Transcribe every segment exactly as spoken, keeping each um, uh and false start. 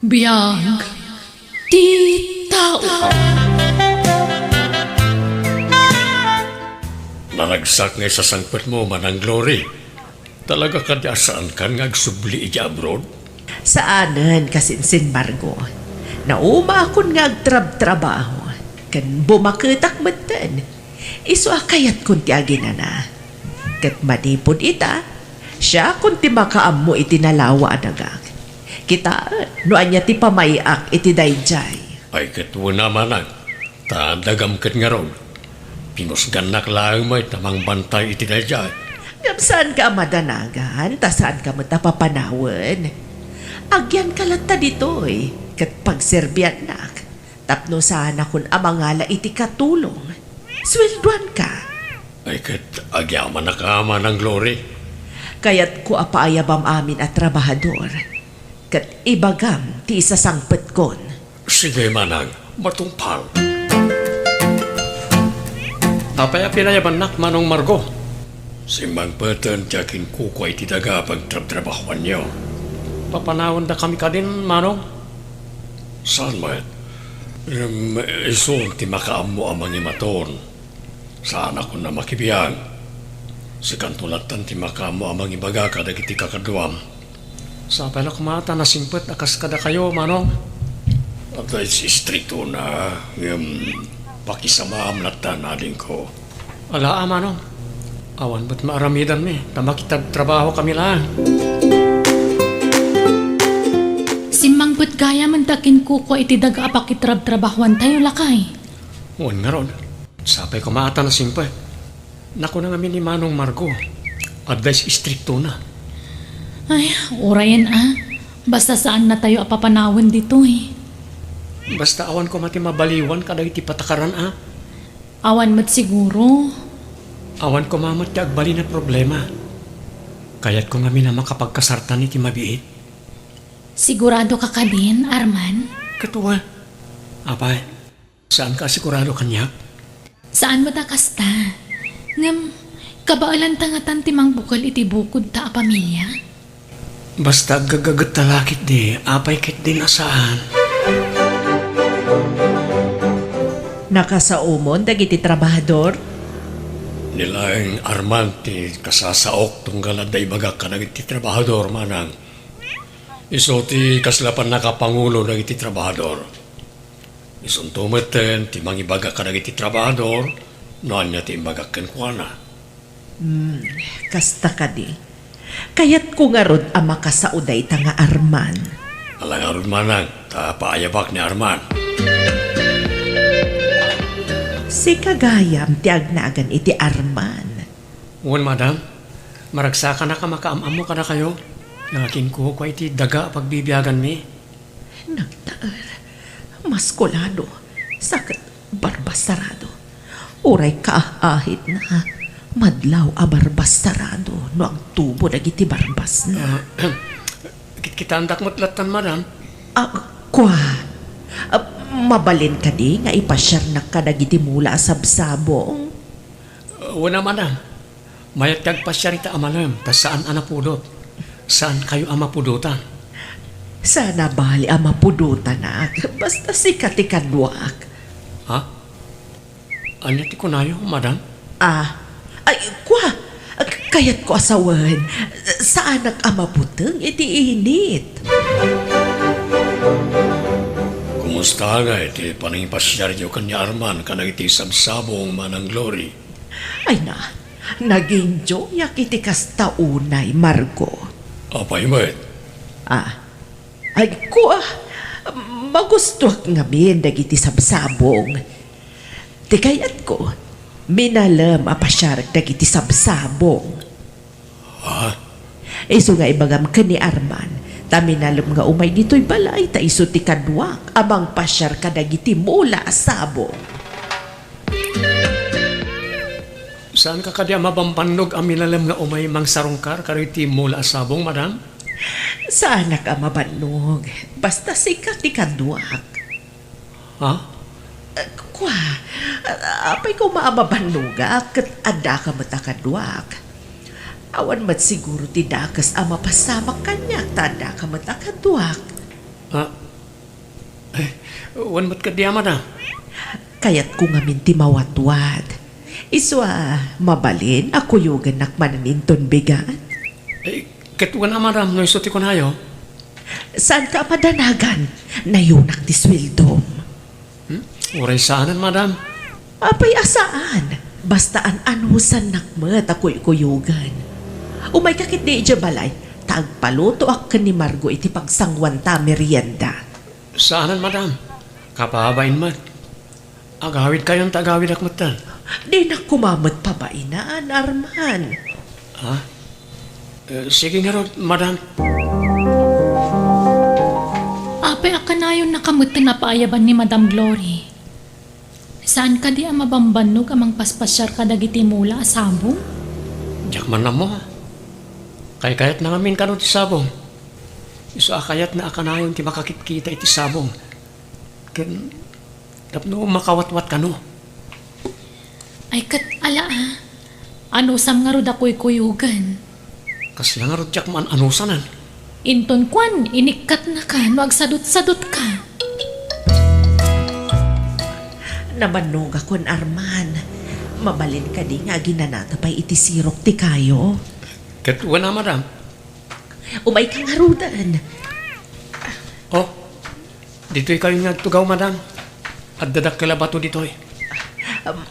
Biag ti tao. Naragsak nga isasangpetmo, Manang Glory. Talaga kadi a saankan nga agsubli idiay abroad? Saanen, Kasinsin Margo. Naumaakon nga agtrabtrabaho, ken bumaketak metten. Isu a kayatkon ti aginana. Ket manipud ita, siakon ti makaammo iti nalawa a dagak. Kitaen no ania ti pamay-ak iti daydiay. Ay, ket wen a, Manang, ta dagam ket ngarud. Pinusgannak laeng met a mangbantay iti daydiay. Ngem saanka a madanagan, ta saanka met a papanawen. Agyanka latta ditoy, ket pagserbiannak, tapno saanakon a mangala iti katulong. Sueldoanka. Ay, ket agyamanak a, Manang Glory. Kayatko a paayabam amin a trabahador, ket ibagam ti isasangpetkon. Sige, Manang, matungpal. Apay a pinayabannak, Manong Margo? Simmangpeten ti akinkukua iti daga a pagtrabtrabahuanyo. Papanawendakami kadin, Manong? Saan met? Ngem isu ti makaammo a mangimaton. Saanakon a makibiag. Sikanto lattan ti makaammo a mangibaga kadagiti kakaduam. Sapay la koma ta nasingpet a kas kadakayo, Manong. Adda iti istriktona, ngem pakisamaam lattan, adingko. Alaa, Manong. Awan met maaramidanmi, ta makitrabtrabahokami laeng. Simmangpet gayam ta kinkukua iti daga a pakitrabtrabahuantayo, lakay. Wen ngarud, sapay koma a ta nasingpet. Nakuna ngamin ni Manong Margo, adda iti istriktona. Ay, urayen a. Basta saannatayo a papanawen ditoy. Basta awan koma ti mabaliwan kadagiti patakaran a. Awan met siguro. Awan koma met ti agbalin a problema. Kayatko ngamin a makapagkasartan iti mabiit. Sigurado ka kadin, Arman? Ket wen. Apay, saanka a sigurado kaniak? Saan met a kasta. Ngem, kabaelanta ngatan ti mangbukel iti bukodta a pamilia? Basta aggagagetta la ketdi, apay ketdin a saan? Nakasaomon dagiti trabahador? Ni laeng Arman ti kasasaok tunggal adda ibagak kadagiti trabahador, Manang. Isu ti kasla pannakapangulo dagiti trabahador. Isunto metten ti mangibaga kadagiti trabahador no ania ti imbagak kenkuana. Hmm, kasta kadi. Kayatko ngarud a makasao dayta nga Arman. Ala ngarud, Manang, ta paayabak ni Arman. Sika gayam ti agnagan iti Arman. Wen, madam. Maragsakanak a makaam-ammo kadakayo. Nakinkukua iti daga a pagbibiaganmi. Nagtaer. Maskulado. Sa ket barbasarado. Uray kaah-ahitna, madlaw a barbasarado no agtubo dagiti barbasna. Ah, kit-, kitaendak met lattan, madam. Ah, kua. Ah, mabalin kadi nga ipasiarnak kadagiti mula a sabsabong? Ah, wen a, madam. Mayat ti agpasiar ita a malem, ta saan a napudot. Saankayo a mapudotan. Saan a bali a mapudotanak, basta sika ti kaduak. Ha? Ania ti kunayo, madam? Ah, ay, kua, kayatko a sawen, saanak a mabuteng iti init. Kumusta ngay ti panangipasiaryo ken ni Arman kadagiti sabsabong, Manang Glory? Ay na, nag-enjoyak iti kasta unay, Margo. Apay met? Ah, ay, kua, magustuak ngamin dagiti sabsabong. Ti kayatko, minalem a pasiarek dagiti sabsabong. Ha? Isu nga ibagam ken ni Arman, ta minalem nga umay ditoy balay ta isu ti kaduak a mangpasiar kadagiti mula a sabong. Saanka kadi a mabambannog a minalem nga umay mangsarungkar kadagiti mula a sabong, madam? Saanak a mabannog. Basta sika ti kaduak. Ha? Eh, kua, apay koma a mabannogak ket addaka met a kaduak? Awan met siguro ti dakes a mapasamak kaniak ta addaka met a kaduak. Ah, Wen met ketdi a, madam. Kayatko ngamin ti mawatwat. Isu a, mabalin a kuyogennak manen inton bigat? Eh, ket wen a, madam, no isu ti kunayo. Saanka a madanagan, nayunak ti sueldom. Hmm? Uray saanen, madam. Apay a saan? Basta an-anusannak met a kuykuyogen. Umayka ketdi idiay balay, ta agpalutoak ken ni Margo iti pagsanguanta a merienda. Saanen, madam. Kapabain met. Agawidkayon ta agawidak metten. Dinak koma met pabainan, Arman. Ha? Eh, sige ngarud, madam. Apay a kanayonnaka metten a paayaban ni Madam Glory? Saan kadi a mabambannog a mangpaspasiar kadagiti mula a sabong? Diak man ammo. Kaykayatna ngamin kano ti sabong. Isu a kayatna a kanayon ti makakitkita iti sabong. Ken tapno makawatwat kano. Ay, ket ala a. Anusam ngarud a kuykuyogen. Kasla ngarud diak maan-anusanen. Inton kuan, inikkatnaka no agsadutsadutka. Nabannogakon, Arman. Mabalin kadi nga aginanata pay iti sirok ti kayo? Ket wen a, madam. Umayka ngaruden. Oh, ditoykayon nga agtugaw, madam. Adda dakkel a bato ditoy.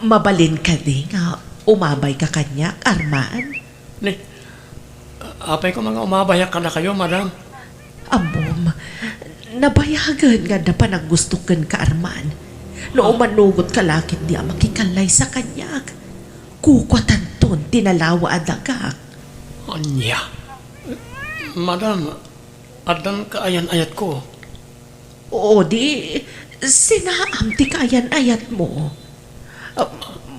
Mabalin kadi nga umabayka kaniak, Arman? Ni, apay koma nga umabayak kadakayo, madam? Ammom, nabayagen nga adda panaggustok kenka, Arman. No umanugotka la ketdi a makikallaysa kaniak, kukuatanton ti nalawa a dagak. Ania? Madam, addan kaayan-ayatko. O di, sinaam ti kaayan-ayatmo. Ah,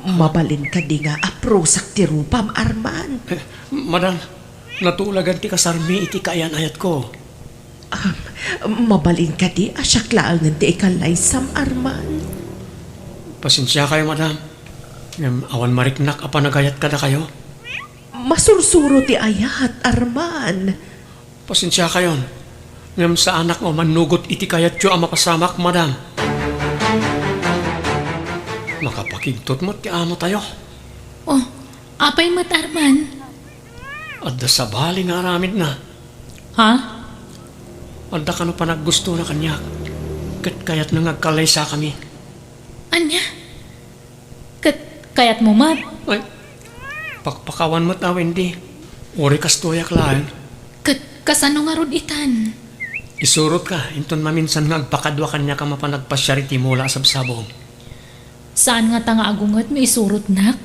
mabalin kadi nga aprusak ti rupam, Arman? Eh, madam, natulagan ti kasarmi iti kaayan-ayatko. Ah, mabalin kadi a siak laengen ti ikallaysam, Arman? Pasensiakayo, madam. Ngem awan mariknak a panagayat kadakayo. Masursuro ti ayat, Arman. Pasensiakayon, ngem saanak nga umannugot iti kayatyo a mapasamak, madam. Makapakigtot met ti amotayo. Oh, apay met, Arman? Adda sabali nga aramidna. Ha? Adda kano panaggustona kaniak, ket kayatna nga agkallaysakami. Ania? Ket kayatmo met? Ay, pakpakawan met a, Wendy. Uray kastoyak laeng. Ket kasano ngarud itan? Isurotka, inton maminsan nga agpakadua kaniak a mapan agpasiar iti mula a sabsabong. Saan ngata nga agunget no isurotnak?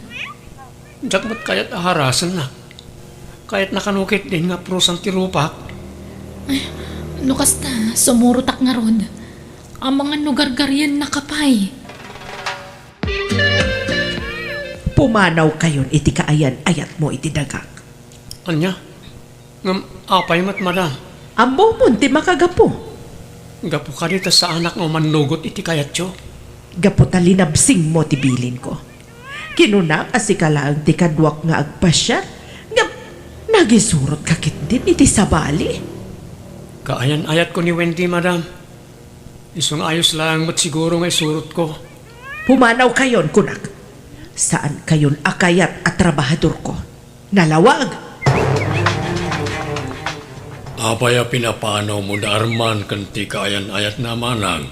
Diak met kayat a harasennak. Kayatna kano ketdin nga aprusan ti rupak. Ay, no kasta, sumurotak ngarud. Amangan no gargariennaka pay. Pumanawkayon iti kaayan-ayatmo iti dagak. Ania? Ngem apay met, madam? Ammomon ti makagapu. Gapu kadi ta saanak nga umannugot iti kayatyo? Gapu ta linabsingmo ti bilinko. Kinunak a sika laeng ti kaduak nga agpasiar, ngem nagisurotka ketdin iti sabali. Kaayan-ayatko ni Wendy, madam. Isu nga ayos laeng met siguro nga isurotko. Pumanawkayon, kunak. Saankayon a kayat a trabahadorko. Nalawag! Apay a pinapanawmo da Arman ken ti kaayan-ayatna, manang?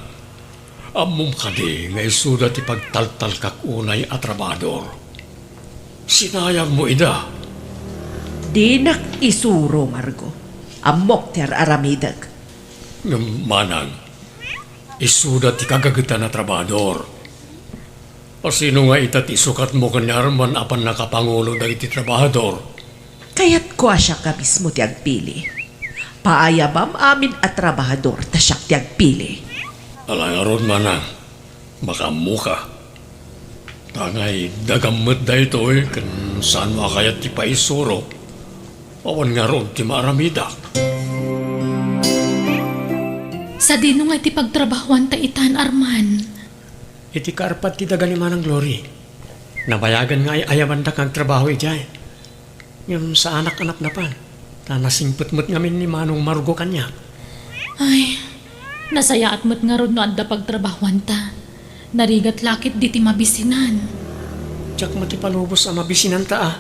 Ammom kadi nga isuda ti pagtaltalkak unay a trabahador? Sinayabmo ida. Dinak isuro, Margo. Ammok ti ar-aramidek. Ngem, manang, isuda ti kagagetan a trabahador. Asino nga ita ti isukatmo ken ni Arman a pannakapangulo dagiti trabahador? Kayatko a siak a mismo ti agpili. Paayabam amin a trabahador ta siak ti agpili. Ala ngarud, manang, makaammoka. Ta ngay dagam met daytoy ken saan a kayat ti paisuro. Awan ngarud ti maaramidak. Sadino nga iti pagtrabahoanta itan, Arman? Iti kaarpad ti daga ni Manang Glory. Nabayagan nga ay-ayabandak nga agtrabaho idiay. Ngem saanak a napnapan, ta nasingpet met ngamin ni Manong Margo kaniak. Ay, Nasayaat met ngarud no adda pagtrabahuanta. Narigat la ketdi ti mabisinan. Diak met ipalubos a mabisinanta a.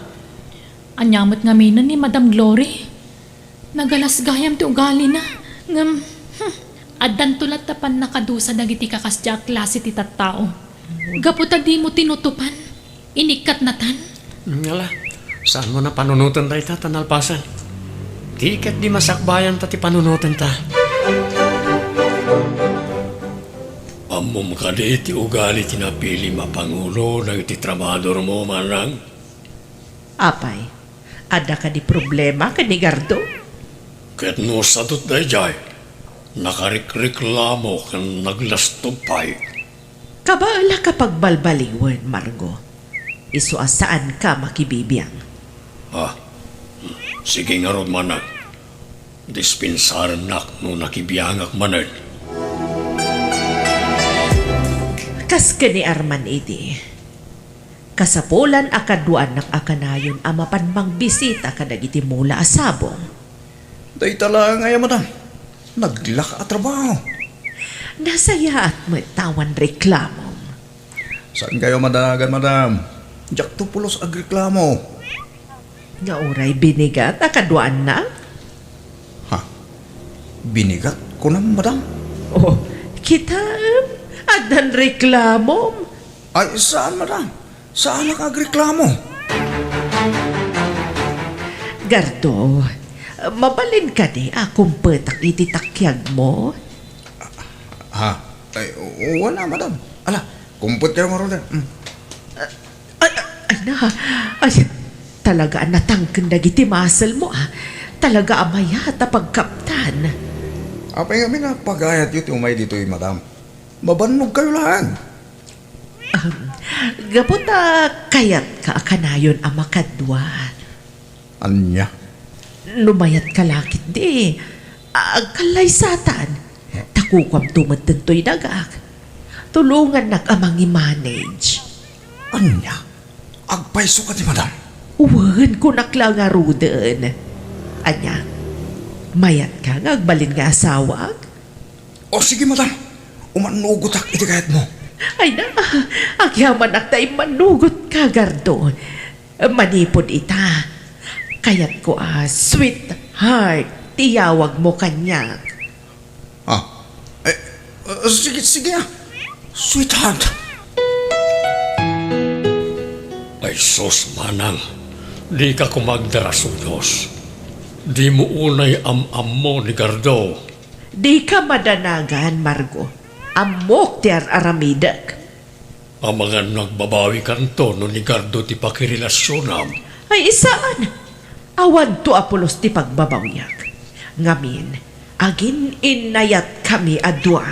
Ania met ngamin ni Madam Glory? Nagalas gayam ti ugalina. Ngem, hmm, addanto latta pannakadusa dagiti kakasdia a klase ti tattao. Gapu ta dimo tinutopan, inikkatnatan. Ala, saanmo a panunoten dayta ta nalpasen. Ti ketdi masakbayanta ti panunotenta. Ammom kadi ti ugali ti napilim a pangulo dagiti trabahadormo, Manang? Apay, adda kadi problema ken ni Gardo? Ket no sadut daydiay, nakarikriklamo ken naglastog pay. Kabaelak a pagbalbaliwen, Margo. Isu a saanka makibibiang. Ah, sige ngarud, Manang. Dispensarennak no nakibiangak manen. Kas ken ni Arman idi, kasapulan a kaduaannak a kanayon a mapan mangbisita kadagiti mula a sabong. Dayta laeng aya, madam. Naglaka a trabaho. Nasayaat met ta awan reklamom. Saankayo madanagan, madam. Diakto pulos agreklamo. Nga uray binigat a kaduaannak? Ha? Binigat, kunam, madam? Oh, kitaem, addan reklamom. Ay, saan, madam? Saanak agreklamo? Gardo, mabalin kadi a kumpetak iti takiagmo? Ha? Ay, wala, madam. Ala, kumpetkayo ngaruden. Mm. Ay, ay, ay na. Ay, talaga a natangken dagiti muscle mo, ah. Talaga a mayat a pagkaptan. Apay ngamin a pagayatyo ti umay ditoy, madam? Mabannogkayo laeng. Um, gapu ta kayatka a kanayon a makadua. Ania? No mayatka la ketdi, agkallaysatan. Ta kukuamto met ditoy dagak. Tulongannak a mangi-manage. Ania? Agpayso kadi, madam? Wen, kunak la ngaruden. Ania? Mayatka nga agbalin nga asawak? O, sige, madam. Umannugotak iti kayatmo. Ay na, agyamanak ta immannugotka, Gardo. Manipud ita, kayatko a sweetheart ti iyawagmo kaniak. Ah, eh, eh, sige, sige, ah. Sweetheart. Ay sus, Manang, dika koma agdarasuyos. Dimo unay am-ammo ni Gardo. Dika madanagan, Margo. Ammok ti ar-aramidek. Amangan no agbabawikanto no ni Gardo ti pakirelasionam. Ay, saan? Awanto a pulos ti pagbabawiak. Ngamin, agin-innayatkami a dua.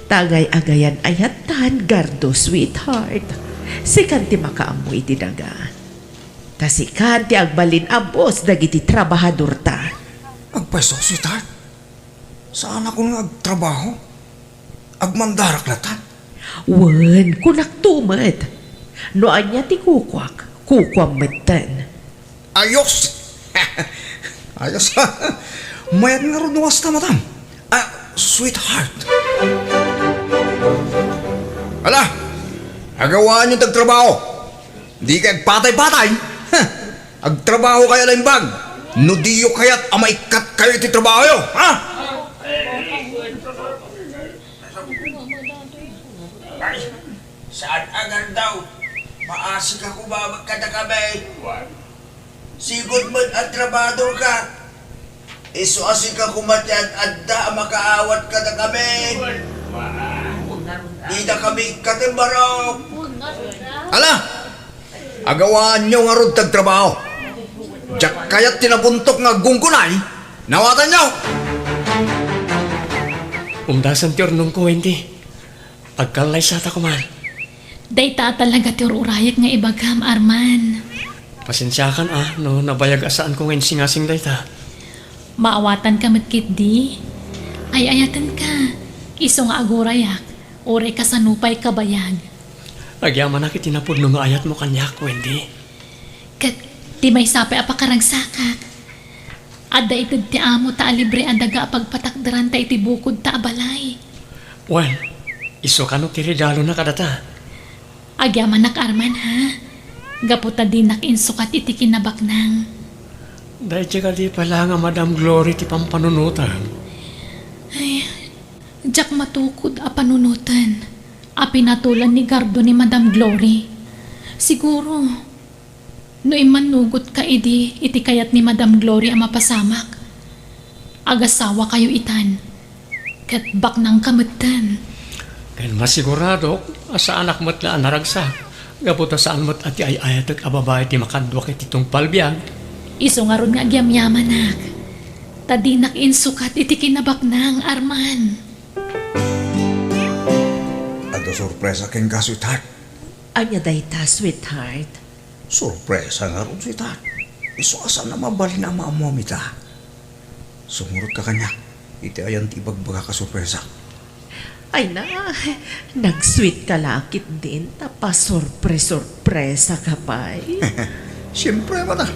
Ta agay-agayan ayattan, Gardo, sweetheart. Sikan ti makaammo iti daga. Ta sikan ti agbalin a boss dagiti trabahadorta. Agpayso, sweetheart. Saanakon nga agtrabaho? Agmandarak latta? Wen, kunakto met. No ania ti kukuak, kukuam metten. Ayos! Ayos. Mayat ngarud no kasta, madam. Ah, sweetheart. Ala, agawaanyo ti agtrabaho. Dikay agpatay-patay. Huh. Agtrabahokayo a naimbag. No diyo kayat a maikkat kayo iti trabahoyo, ha? Ay, saan a Gardo? Maasika koma met kadakami. Sigud met a trabahadorka. Isu a sika koma ti ad-adda a makaawat kadakami. Didakami ikkaten barok. Ala! Agawaanyo ngarud ti agtrabaho. Diak kayat ti nabuntok nga aggunggunay. Nawatanyo! Umdasan ti urnongko, Wendy. Agkallaysata koma. Dayta a talaga ti ur-urayek nga ibagam, Arman. Pasensiakan a no nabayag a saanko nga insingasing dayta. Maawatanka met ketdi. Ay-ayatenka. Isu nga agurayak, uray kasano pay kabayag. Agyamanak iti napudno nga ayatmo kaniak, Wendy. Ket ti maysa pay a pakaragsakak, Adda ited ti amo ta alibre a daga a pagpatakderanta iti bukodta a balay. Wen, isu kano ti regalona kadata? Agyamanak, Arman, ha? Gapu ta dinak insukat iti kinabaknang. Daydi kadi pay la nga Madam Glory ti pampanunotem? Ay, diak matukod a panunoten a pinatolan ni Gardo ni Madam Glory. Siguro, no immannugotka idi iti kayat ni Madam Glory a mapasamak, agasawakayo itan, ket baknangka metten. Ken masiguradok a saanak met la a naragsak, gapu ta saan met a ti ay-ayatek a babai ti makaduak iti tungpal biag. Isu ngarud nga agyamyamanak, ta dinak insukat iti kinabaknang, Arman. Adda sorpresa kenka, sweetheart. Ania dayta, sweetheart? Sorpresa ngarud, sweetheart. Isu a saan a mabalin a maammuam ita. Sumurotka kaniak iti ayan ti ibagbagak a sorpresa. Ay na, nag-sweet ka la ketdin ta pasorpre-sorpresa ka pay. Siempre, mata.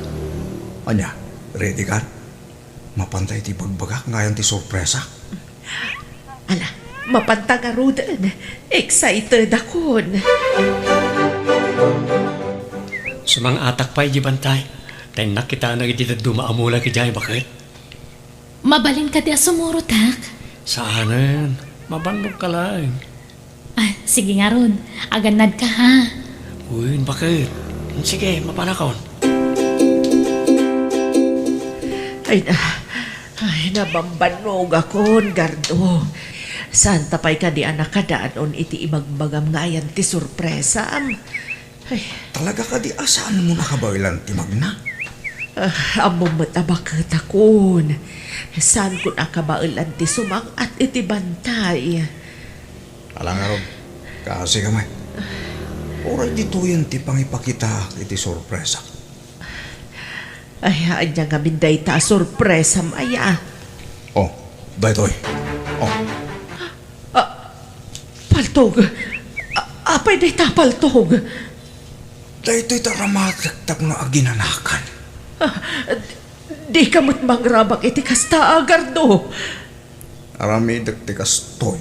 Ania, ready ka? Mapanta iti ibagbagak nga ayan ti sorpresa. Ala, mapanta ngaruden. Excited akon. Sumang-atak pay di bantay. Ta innak kitaen dagiti dadduma a mulak idiay, baket. Mabalin kadi a sumurotak? Saanen. Mabannogka laeng. Ah, sige ngarud. Agannadka, ha? Wen, baket. Sige, mapanakon. Ay na, ay, nabambannogakon, Gardo. Saanta pay kadi a nakadanon iti ibagbagam nga ayan ti sorpresam? Ay. Talaga kadi a saanmon a kabaelan ti magna? Ah, ammom met a baketakon. Saankon a kabaelan ti sumang-at iti bantay. Ala ngarud, kaasi ka met. Uray ditoyen ti pangipakitaak iti sorpresa. Ay, ania ngamin dayta a sorpresam aya? Oh, daytoy. Oh. Ah, paltog. A-, apay dayta a paltog? Daytoy ti aramatek tapno aginanakan. Ah, di-, dika met mangrabak iti kasta, Gardo. Aramidek ti kastoy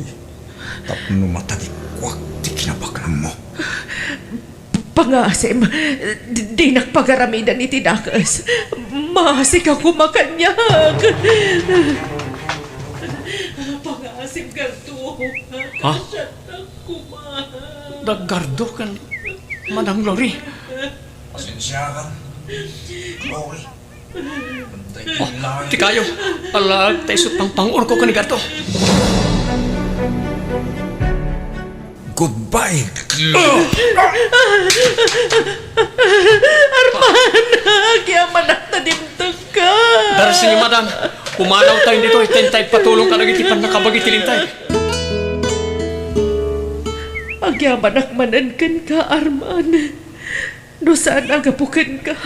tapno matagikuak ti kinabaknangmo. Pangaasim, di-, dinak pagaramiden iti dakes. Maasika koma kaniak. Pangaasim, Gardo. Ha? Kasiatak koma. Da Gardo ken Madam Glory. Pasensiakan, Glory. Oh, ti kayo. Ala, ta isu pangpang-urko ken ni Gardo. Goodbye, Glo- Arman, agyamanak ta dimtengka. Darasimi, madam. Pumanaw tayo dito, itay, itay, patulong ka lagi ti pannakabagi ti lintay. Agyamanak manen kenka, Arman. No saan a gapu kenka,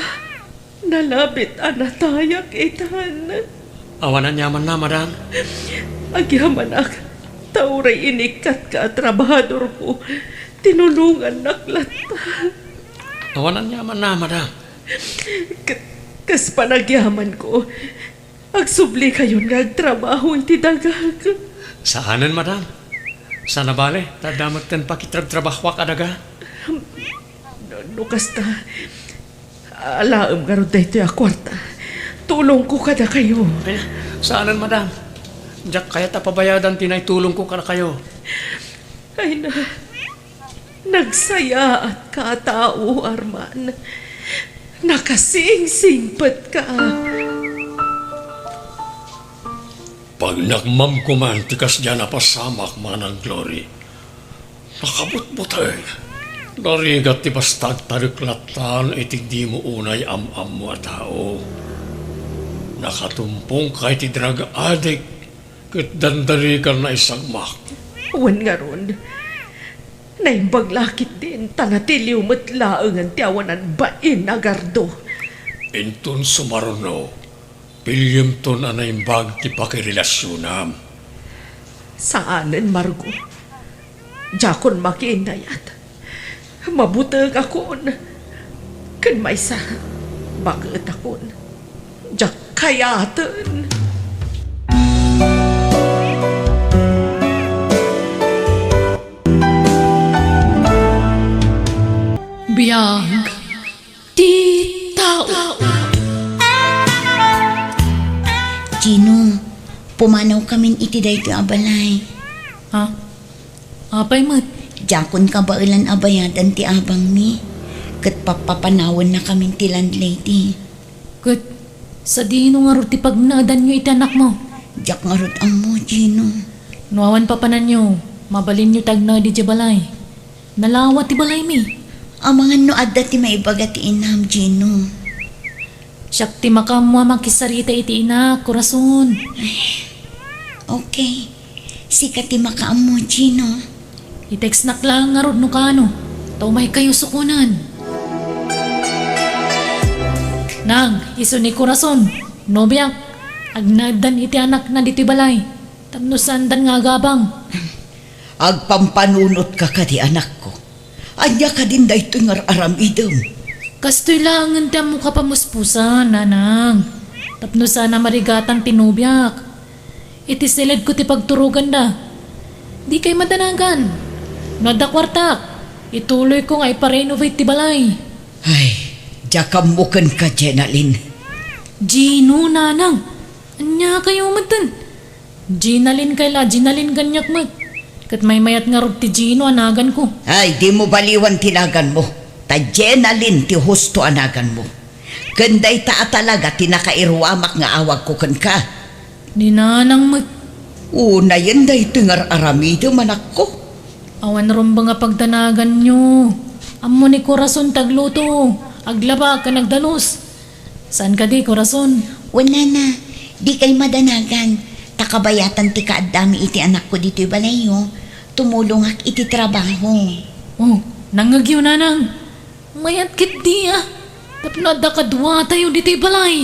nalabit a natayak itan. Awan aniamanna, madam. Agyamanak, ta uray inikkatka a trabahadorko, tinulongannak latta. Awan aniamanna, madam. K-, kas panagyamanko, agsublikayon nga agtrabaho iti dagak. Saanen, madam. Saan a bale, ta adda metten pakitrabtrabahoak a daga. No, no kasta, alaem ngarud daytoy a kuarta. Tulongko kadakayo. Ay, saanen, madam. Diak kayat a pabayadan ti naitulongko kadakayo. Ay na, nagsayaatka a tao, Arman. Nakasingsingpetka. Pagnakmam koman ti kasdiay a pasamak, Manang Glory. Nakabutbuteng. Narigat ti basta agtalek latta iti dimo unay am-ammo a tao. Nakatumpongka iti drug addict ket dandarikan naisagmak. Wen ngarud, naimbag la ketdin ta natiliw met laengen ti awanan bain a Gardo. Inton sumaruno, pillemton a naimbag ti pakirelasionam. Saanen, Margo. Diakon makiinnayat. Mabutengakon. Ken maysa, baketakon. Diak kayaten. Biag ti tao. Gino, pumanawkamin iti daytoy a balay. Ha? Apay met? Diakon kabaelan a bayadan ti abangmi, ket pappapanawennakamin ti landlady. Ket sadino ngarud ti pagnaedanyo iti anakmo? Diak ngarud ammo, Gino. No awan papananyo, mabalinyo ti agnaed idiay balay. Nalawa ti balaymi. Amangan no adda ti maibaga ti inam, Gino. Siak ti makaammo a makisarita iti inak, Corazon. Okay. Sika ti makaammo, Gino. I-textnak laeng ngarud no kaano. Ta umaykayo sukonen. Nang, isu ni Corazon, nobiak, agnaeddan iti anakna ditoy balay. Tapno saandan nga agabang. Agpampanunotka kadi, anakko? Ania kadin daytoy nga ar-aramidem? Kastoy laengen ti ammok a pamuspusan, nanang. Tapno saan a marigatan ti nobiak. Iti siledko ti pagturoganda. Dikay madanagan. No adda kuartak, ituloyko nga ipa-renovate ti balay. Ay, diak ammo kenka, Jenalyn. Gino, nanang. Ania kayo metten? Jenalyn kay la, Jenalyn kaniak met. Ket maymayat ngarud ti Gino a naganko. Ay, dimo baliwan ti naganmo. Ta Jenalyn ti husto a naganmo. Ken dayta a talaga ti nakairuamak nga awagko kenka. Ni nanang met. Unayen daytoy nga ar-aramidem, anakko. Awan rumbeng a pagdanaganyo. Ammo ni Corazon ti agluto, aglaba, ken agdalus. Saan kadi, Corazon? Wen, nana, dikay madanagan. Ta kabayatan ti kaaddami iti anakko ditoy balayyo, tumulongak iti trabaho. Oh, nangngegyo, nanang. Mayat ketdi a. Tapno adda kaduatayo ditoy balay.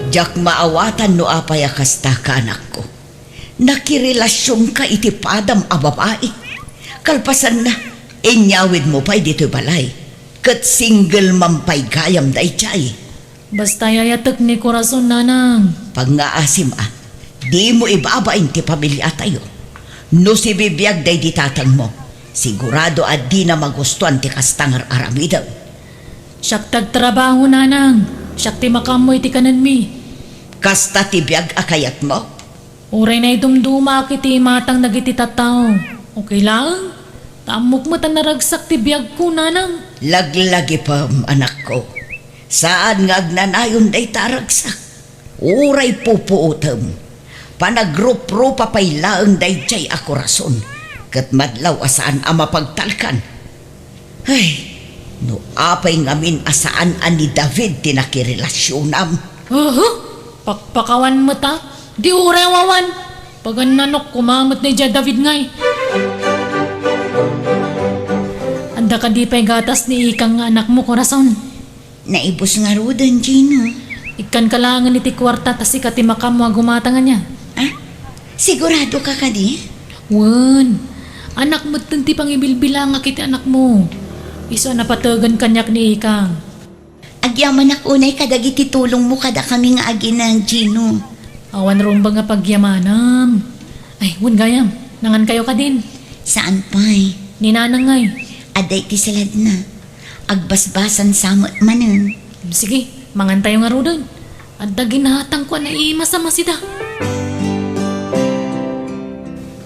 Diak maawatan no apay a kastaka, anakko. Nakirelasionka iti padam a babai. Kalpasanna, inyawidmo pay ditoy balay. Ket single man pay gayam daydiay. Basta yayatek ni Corazon, nanang. Pangngaasim a, dimo ibabain ti pamiliatayo. No sibibiag daydi tatangmo, sigurado a dina magustuan ti kasta nga ar-aramidem. Siak ti agtrabaho, nanang. Siak ti makaammo iti kanenmi. Kasta ti biag a kayatmo? Uray naidumdumaak iti imatang dagiti tattao, okay laeng. Ta ammok met a naragsak ti biagko, nanang. Laglagipem, anakko. Saan nga agnanayon dayta a ragsak. Uray pupuotem. Panagruprupa pay laeng daydiay a Corazon. Ket madlaw a saan a mapagtalkan. Ay, no apay ngamin a saan a ni David ti nakirelasionam. Aha! Pakpakawan met a, di uray awawan. Pagannanok koma met ni David ngay. Adda kadi pay gatas ni Ikang nga anakmo, Corazon? Naibus ngaruden, Gino. Ikkanka laengen iti kuarta ta sika ti makaammo a gumatang ania. Ah? Siguradoka kadi? Wen, anak metten ti pangibilbilangak iti anakmo. Isu a napategen kaniak ni Ikang. Agyamanak unay kadagiti tulongmo kadakami nga agina, Gino. Awan rumbeng a pagyamanam. Ay, wen gayam, nangankayo kadin? Saan pay. Ni Nanang ngay? Adda iti saladna. Agbasbasan sa met manen. Sige, mangantayo ngaruden. Adda ginatangko a naimas a masida.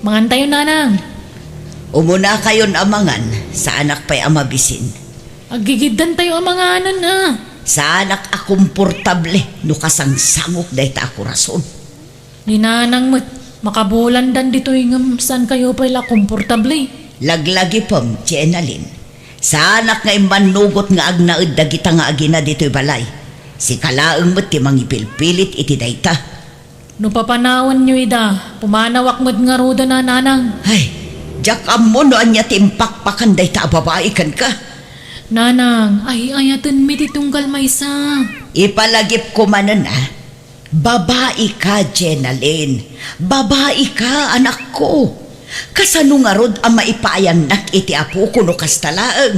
Mangantayo, Nanang. Umunakayon a mangan, saanak pay a mabisin. Aggigiddantayo a manganan a. Saanak a komportable no kasangsangok dayta a Corazon. Ni Nanang met, makabulandan ditoy ngem saankayo pay la komportable. Laglagipem, Jenalyn. Saanak nga immannugot nga agnaed dagita nga agina ditoy balay. Sika laeng met ti mangipilpilit iti dayta. No papanawanyo ida, pumanawak met ngaruden a, Nanang. Ay, diak ammo no ania ti impakpakan dayta a babai kenka. Nanang, ay-ayatenmi ti tunggal maysa. Ipalagipko manen a. Babaika, Jenalyn. Babaika, anakko. Kasano ngarud a maipayannak iti apoko no kasta laeng?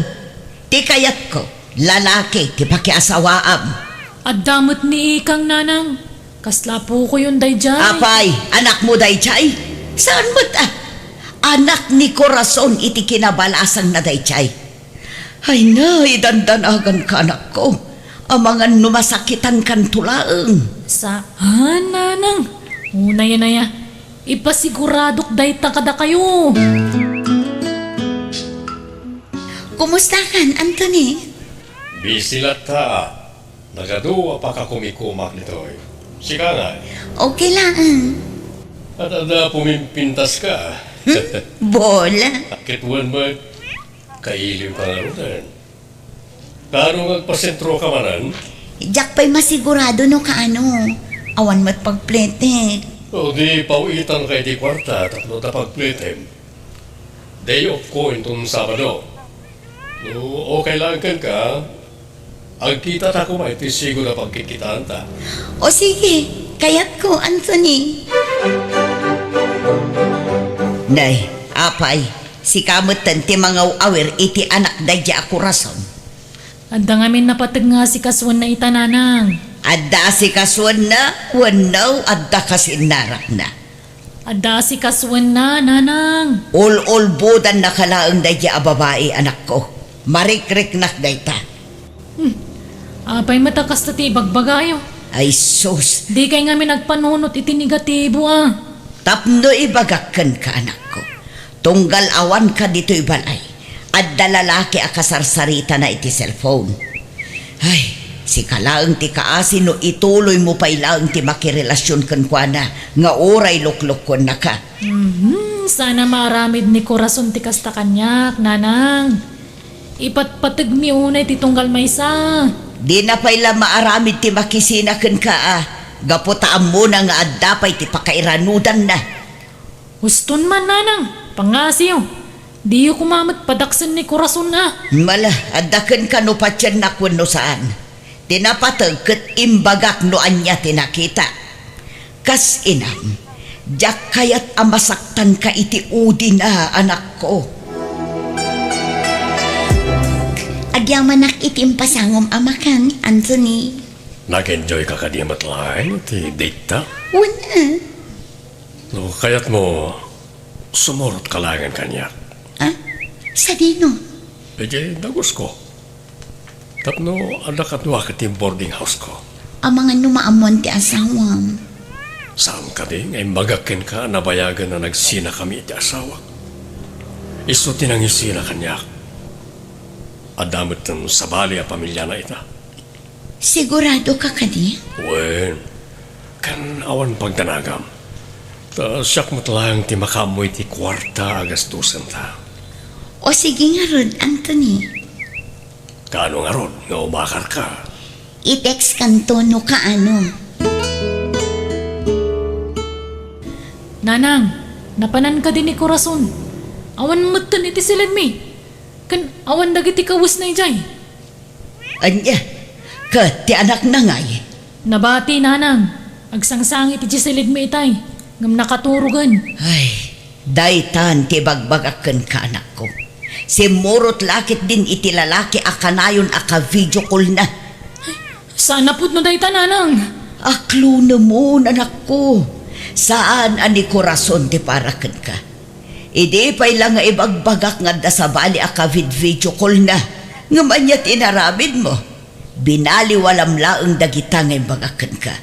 Ti kayatko, Lalaki ti pakiasawaam. Adda met ni ikang, nanang. Kasla pukoyon daydiay. Apay, anakmo daydiay? Saan met a? Anak ni Corazon iti kinabalasangna daydiay. Ay na, idandanaganka, anakko. Amangan no masakitankanto laeng. Saan, nanang? Unay, unay, a. Ipasiguradok dayta kadakayo. Kumustakan, Anthony? Busy latta. Nagadu a pakakumikumak ditoy. Sika ngay? Okay laeng. At adda pumimpintaska. Hmm? Bola. Ket wen met, kailiwka ngaruden. Kaano nga agpasentroka manen? Diak pay masigurado no kaano. Awan met pagpletek. O di, pawitanka iti kuarta tapno adda pagpletem. Day off ko inton Sabado. No okay laeng kenka, agkitata koma iti sigud a pagkitkitaanta. O sige, kayatko, Anthony. Nay, apay, sika metten ti mangaw-awir iti anak daydiay a Corazon. Adda ngamin napateg nga asikasuenna ita, nanang. Adda asikasuenna wenno adda kas innarakna? Adda asikasuenna, nanang. Ul-ulbodannaka laeng daydiay a babai, anakko. Marikriknak dayta. Hmm. Apay met a kasta ti ibagbagayo? Ay sus! Dikay ngamin agpanunot iti negatibo a. Tapno ibagak kenka, anakko. Tunggal awanka ditoy balay, adda lalaki a kasarsaritana iti cellphone. Ay, sika laeng ti kaasi no ituloymo pay laeng ti makirelasyon kenkuana nga uray luklukkonnaka. Mhm, saan a maaramid ni Corazon ti kasta kaniak, nanang. Ipatpategmi unay ti tunggal maysa. Dina pay la maaramid ti makisina kenka a, gapu ta ammona nga adda pay ti pakairanudanna. Huston man, nanang, pangngasiyo. Diyo koma met padaksen ni Corazon a. Mala, adda kenka no patiennak wenno saan. Ti napateg ket imbagak no ania ti nakita. Kas inam, diak kayat a masaktanka iti udina, anakko. Agyamanak iti impasangom a makan, Anthony. Nag-enjoy ka kadi met laeng iti date ta? Wen a. No kayatmo, sumurotka laengen kaniak. Ah? Sadino? Idiay dagusko. Tapno adda kaduak iti boarding house ko. Amangan no maammoan ti asawam. Saan kadi nga imbagak kenka a nabayagen a nagsinakami iti asawak? Isu ti nangisina kaniak. Adda metten sabali a pamiliana ita. Sigurado ka kadi? Wen, ken awan pagdanagam. Ta siak met laeng ti makaammo iti kuarta a gastusenta. O sige ngarud, Anthony. Kaano ngarud nga umakarka? I-text kanto no kaano. Nanang, napanan kadi ni Corazon? Awan metten iti siledmi. Ken awan dagiti kawesna idiay. Ania? Ket ti anakna ngay? Nabati, nanang. Agsangsangit iti siledmi itay, ngem nakaturogen. Ay, daytan ti ibagbagak kenka, anakko. Simmurot la ketdin iti lalaki a kanayon a ka-video call-na. Saan a pudno dayta, nanang? Aklunemon, anakko. Saan a ni Corazon ti para kenka. Idi pay la nga ibagbagak nga adda sabali a ka-vid-video call-na, ngem ania ti inaramidmo? Binaliwalam laeng dagita nga imbagak kenka.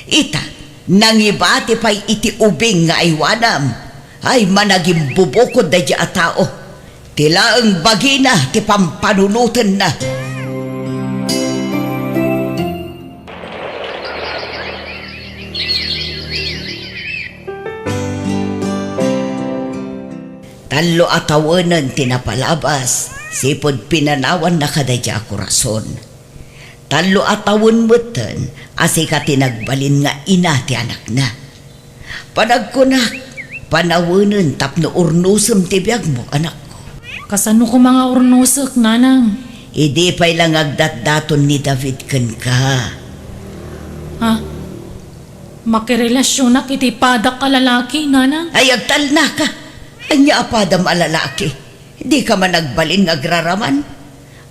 Ita, nangibati pay iti ubing nga aywanam. Ay, managimbubukod daydiay a tao. Ti laeng bagina ti pampanunotenna. Tallo a tawenen ti napalabas, sipud pinanawanna kadaydiay a Corazon. Tallo a tawen metten a sika ti nagbalin nga ina ti anakna. Panagkunak, panawenen tapno urnosem ti biagmo, anakko. Kasano koma nga urnosek, nanang? Idi pay la nga agdatdaton ni David kenka. Ha? Makirelasionak iti padak a lalaki, nanang? Ay, agtalnaka! Ania a padam a lalaki? Dika man agbalin nga agraraman?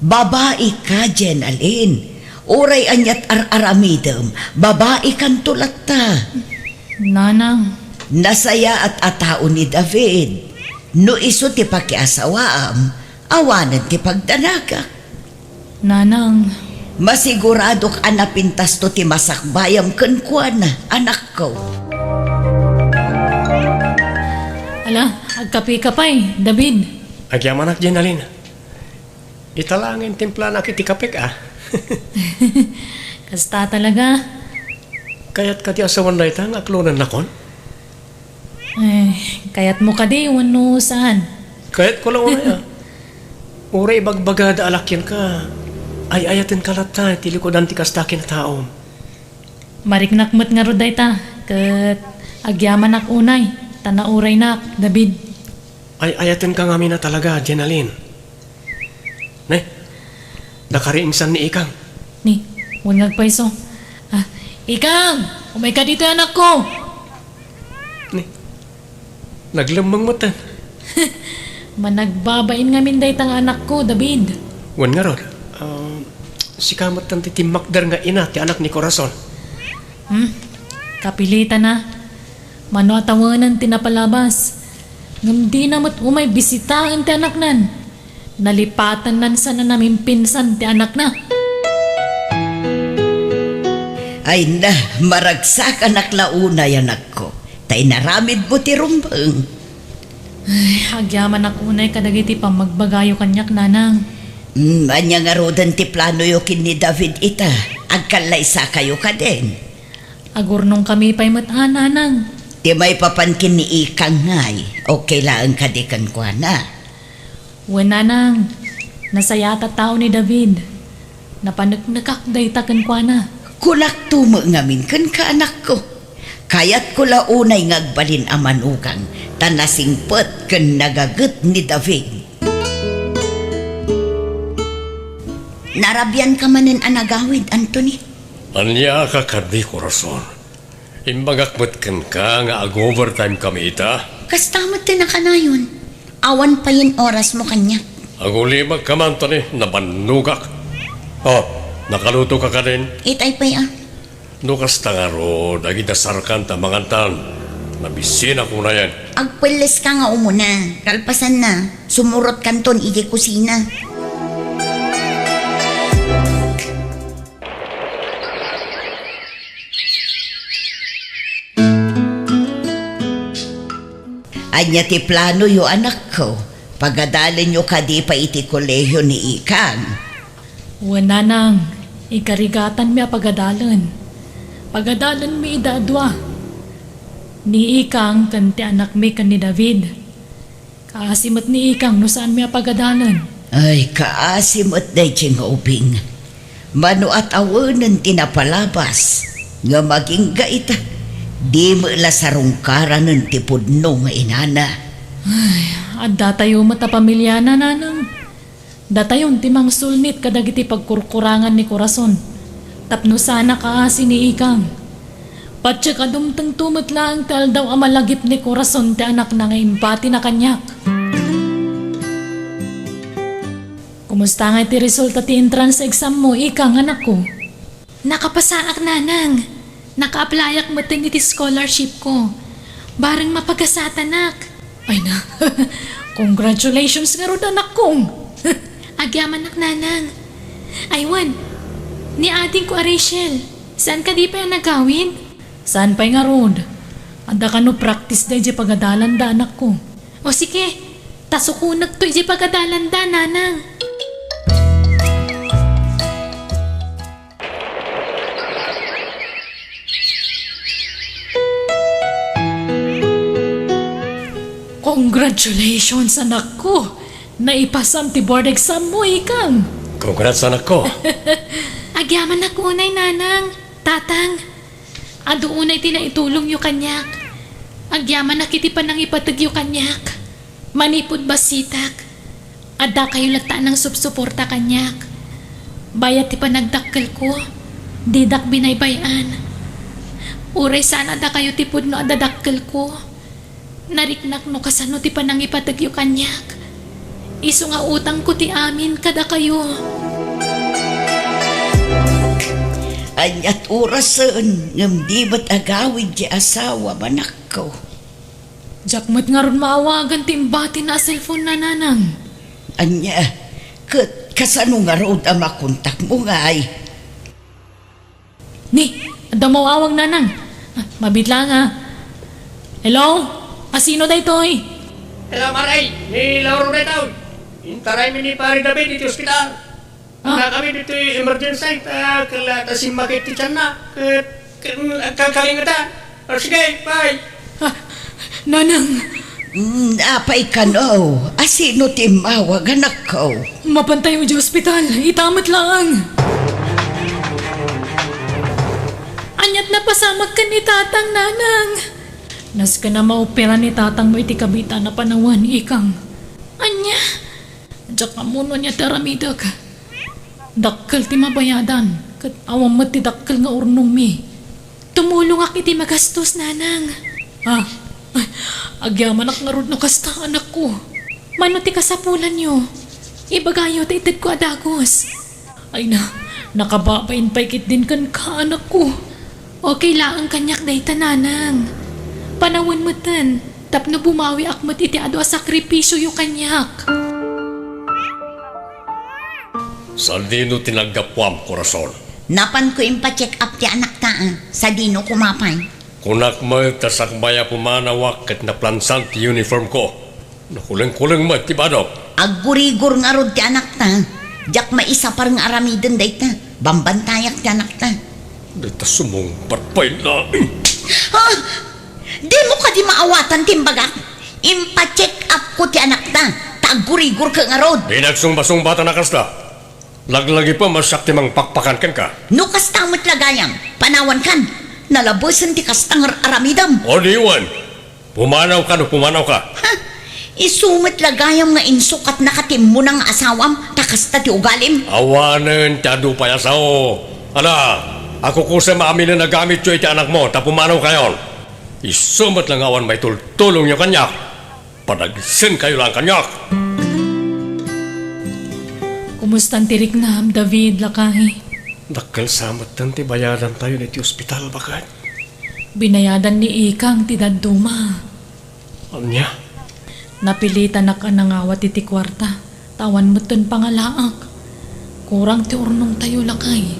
Babaika, Jenalyn. Uray aniat ar-aramidem, babaikanto latta. Nanang. Nasayaat a tao ni David. No isu ti pakiasawaam, awanen ti pagdanagak. Nanang. Masiguradok a napintasto ti masakbayam kenkuana, anakko. Ala, agkapeka pay, David. Agyamanak, Jenalyn. Ita laeng nga intimplanak iti kapek, a. Kasta talaga. Kayat kadi a sawen dayta nga aklonennakon? Eh, kayatmo kadi wenno saan? Kayatko la unay, a. Uray ibagbagada a lakianka, ay-ayatenka latta iti likudan ti kasta a kinataom. Mariknak met ngarud dayta, ket agyamanak unay, ta nauraynak, David. Ay-ayatenka ngamin a talaga, Jenalyn. Ne, nakariingsan ni Ikang. Ni, wen nga agpayso. Ah, Ikang, umayka ditoy, anakko. Ni, naglemmeng metten. Managbabain ngamin dayta nga anakko, David. Wen ngarud, ah, sika metten ti timmakder nga ina ti anak ni Corazon. Hmm, kapilitana. Mano a tawenen ti napalabas. Ngem dina met umay bisitaen ti anaknan. Nalipatannan sana namimpinsan ti anakna. Ay na, maragsakanak la unay, anakko, ta inaramidmo ti rumbeng. Ay, agyamanak unay kadagiti pammagbagayo kaniak, nanang. Mm, ania ngaruden ti planoyo ken ni David ita? Agkallaysakayo kadin? Agurnongkami pay met a, nanang. Ti maipapan ken ni Ikang ngay, okay laeng kadi kenkuana? Wen, nanang, nasayaat a tao ni David. Napaneknekak dayta kenkuana. Kunakto met ngamin kenka, anakko. Kayatko la unay nga agbalin a manugang, ta nasingpet ken nagaget ni David. Narabianka manen a nagawid, Anthony? Ania ka kadi, Corazon? Imbagak met kenka nga ag-overtime kami ita. Kasta met ti nakanayon. Awan payen orasmo kaniak. Agulimekka man, Anthony, nabannogak. Oh, nakalutoka kadin? Itay pay, a. No kasta ngarud, agidasarkan ta mangantan. Nabisinak unayen. Agpelleska nga umuna. Kalpasanna, sumurotkanton idiay kusina. Ania ti planoyo, anakko? Pagadalenyo kadi pay iti kolehio ni Ikang? Wen, nanang, igarigatanmi a pagadalen. Pagadalenmi ida a dua. Ni Ikang ken ti anakmi ken ni David. Kaasi met ni Ikang no saanmi a pagadalen. Ay, kaasi met daydiay nga ubing. Mano a tawenen ti napalabas, ngem agingga ita, di met la sarungkaranen ti pudno nga inana. Ay, adda tayo met a pamiliana, nanang. Datayon ti mangsulnit kadagiti pagkurkurangan ni Corazon tapno saan a kaasi ni Ikang. Patiek a dumtengto met laeng ti aldaw a malagip ni Corazon ti anakna nga impatina kaniak. Kumusta ngay ti resulta ti entrance exam mo, Ikang, anakko? Nakapasaak, nanang. Naka-applyak metten iti scholarship ko. Bareng mapagasatanak. Ay na. Congratulations ngarud, anakko. Agyamanak, nanang. Ay wen, ni adingko a Rachel, saan kadi pay a nagawid? Saan pay ngarud? Adda kano practice da idiay pagadalanda, anakko. O sige, ta sukonekto idiay pagadalanda, nanang. Congratulations, anakko! Naipasam ti board exam mo, Ikang. Congrats, anakko! Agyamanak unay, Nanang, Tatang. Adu unay ti naitulongyo kaniak. Agyamanak iti panangipategyo kaniak. Manipud bassitak, addakayo latta a nangsupsuporta kaniak. Bayat ti panagdakkelko, didak binaybay-an. Uray saan a dakayo ti pudno a dadakkelko, nariknak no kasano ti panangipategyo kaniak. Isu nga utangko ti amin kadakayo. Ania't orasen ngem di met agawid ti asawam, anakko. Diak met ngarud maawagan ti imbatina a cellphone na, nanang. Ania, ket kasano ngarud a makontakmo ngay? Ni, adda maawag, nanang. Ah, mabiit lang, ah. Hello? Asino daytoy? Hello, Maray. Ni Lauro daytoy. Intaraymi ni Pare David iti ospital. Ah. Nakami ditoy emergency, ta kala ta simmakit ti tianna. Ket, ket, agkalkalingetan. O, sige, bye. Ah, nanang. Mm, apay kano? Asino ti immawag, anakko? Mapantayo idiay ospital. Ita met laeng. Ania't napasamak ken ni tatang, nanang? Nasken a maopera ni tatangmo iti kabitaen a panawen, ikang. Ania? Diak ammo no ania ti aramidek. Dakkel ti mabayadan, ket awan met ti dakkel nga urnongmi. Tumulongak iti magastos, nanang. Ah, ay, agyamanak ngarud no kasta, anakko. Mano ti kasapulanyo? Ibagayo ta itedko a dagus. Ay na, nakababain pay ketdin kenka, anakko. Okay laeng kaniak dayta, nanang. Panawen metten, tapno bumawiak met iti adu a sakripisioyo kaniak. Sadino ti naggapuam, korason? Napanko impacheck up ti anakta, ah. Sadino koma pay? Kunak met ta sakbay a pumanawak ket naplansan ti uniformko. Nakulengkuleng met ti badok. Aggurigor ngarud ti anakta. Diak maisapar nga aramiden dayta. Bambantayak ti anakta. Dayta sumungbat pay laeng. Ah! Dimo kadi maawatan ti imbagak? Impacheck upko ti anakta, ta aggurigorka ngarud. Dina agsungbasungbatan a kasta. Laglagipem a siak ti mangpakpakan kenka. No kasta met la gayam, panawankan. Nalabesen ti kasta nga ar-aramidem. O diwen, pumanawka no pumanawka. Ha? Isu met la gayam nga insukatnaka ti immuna nga asawam, ta kasta ti ugalim? Awanen ti adu pay a sao. Ala, akukusem a aminen a gamityo iti anakmo ta pumanawkayon. Isu met la nga awan maitultulongyo kaniak. Padagsenkayo laeng kaniak. Kumustan ti riknam, David, lakay? Dakkel sa metten ti bayadantayon iti ospital, baket. Binayadan ni ikang ti dadduma. Ania? Napilitanak a nangawat iti kuarta, ta awan metten pangalaak. Kurang ti urnongtayo, lakay.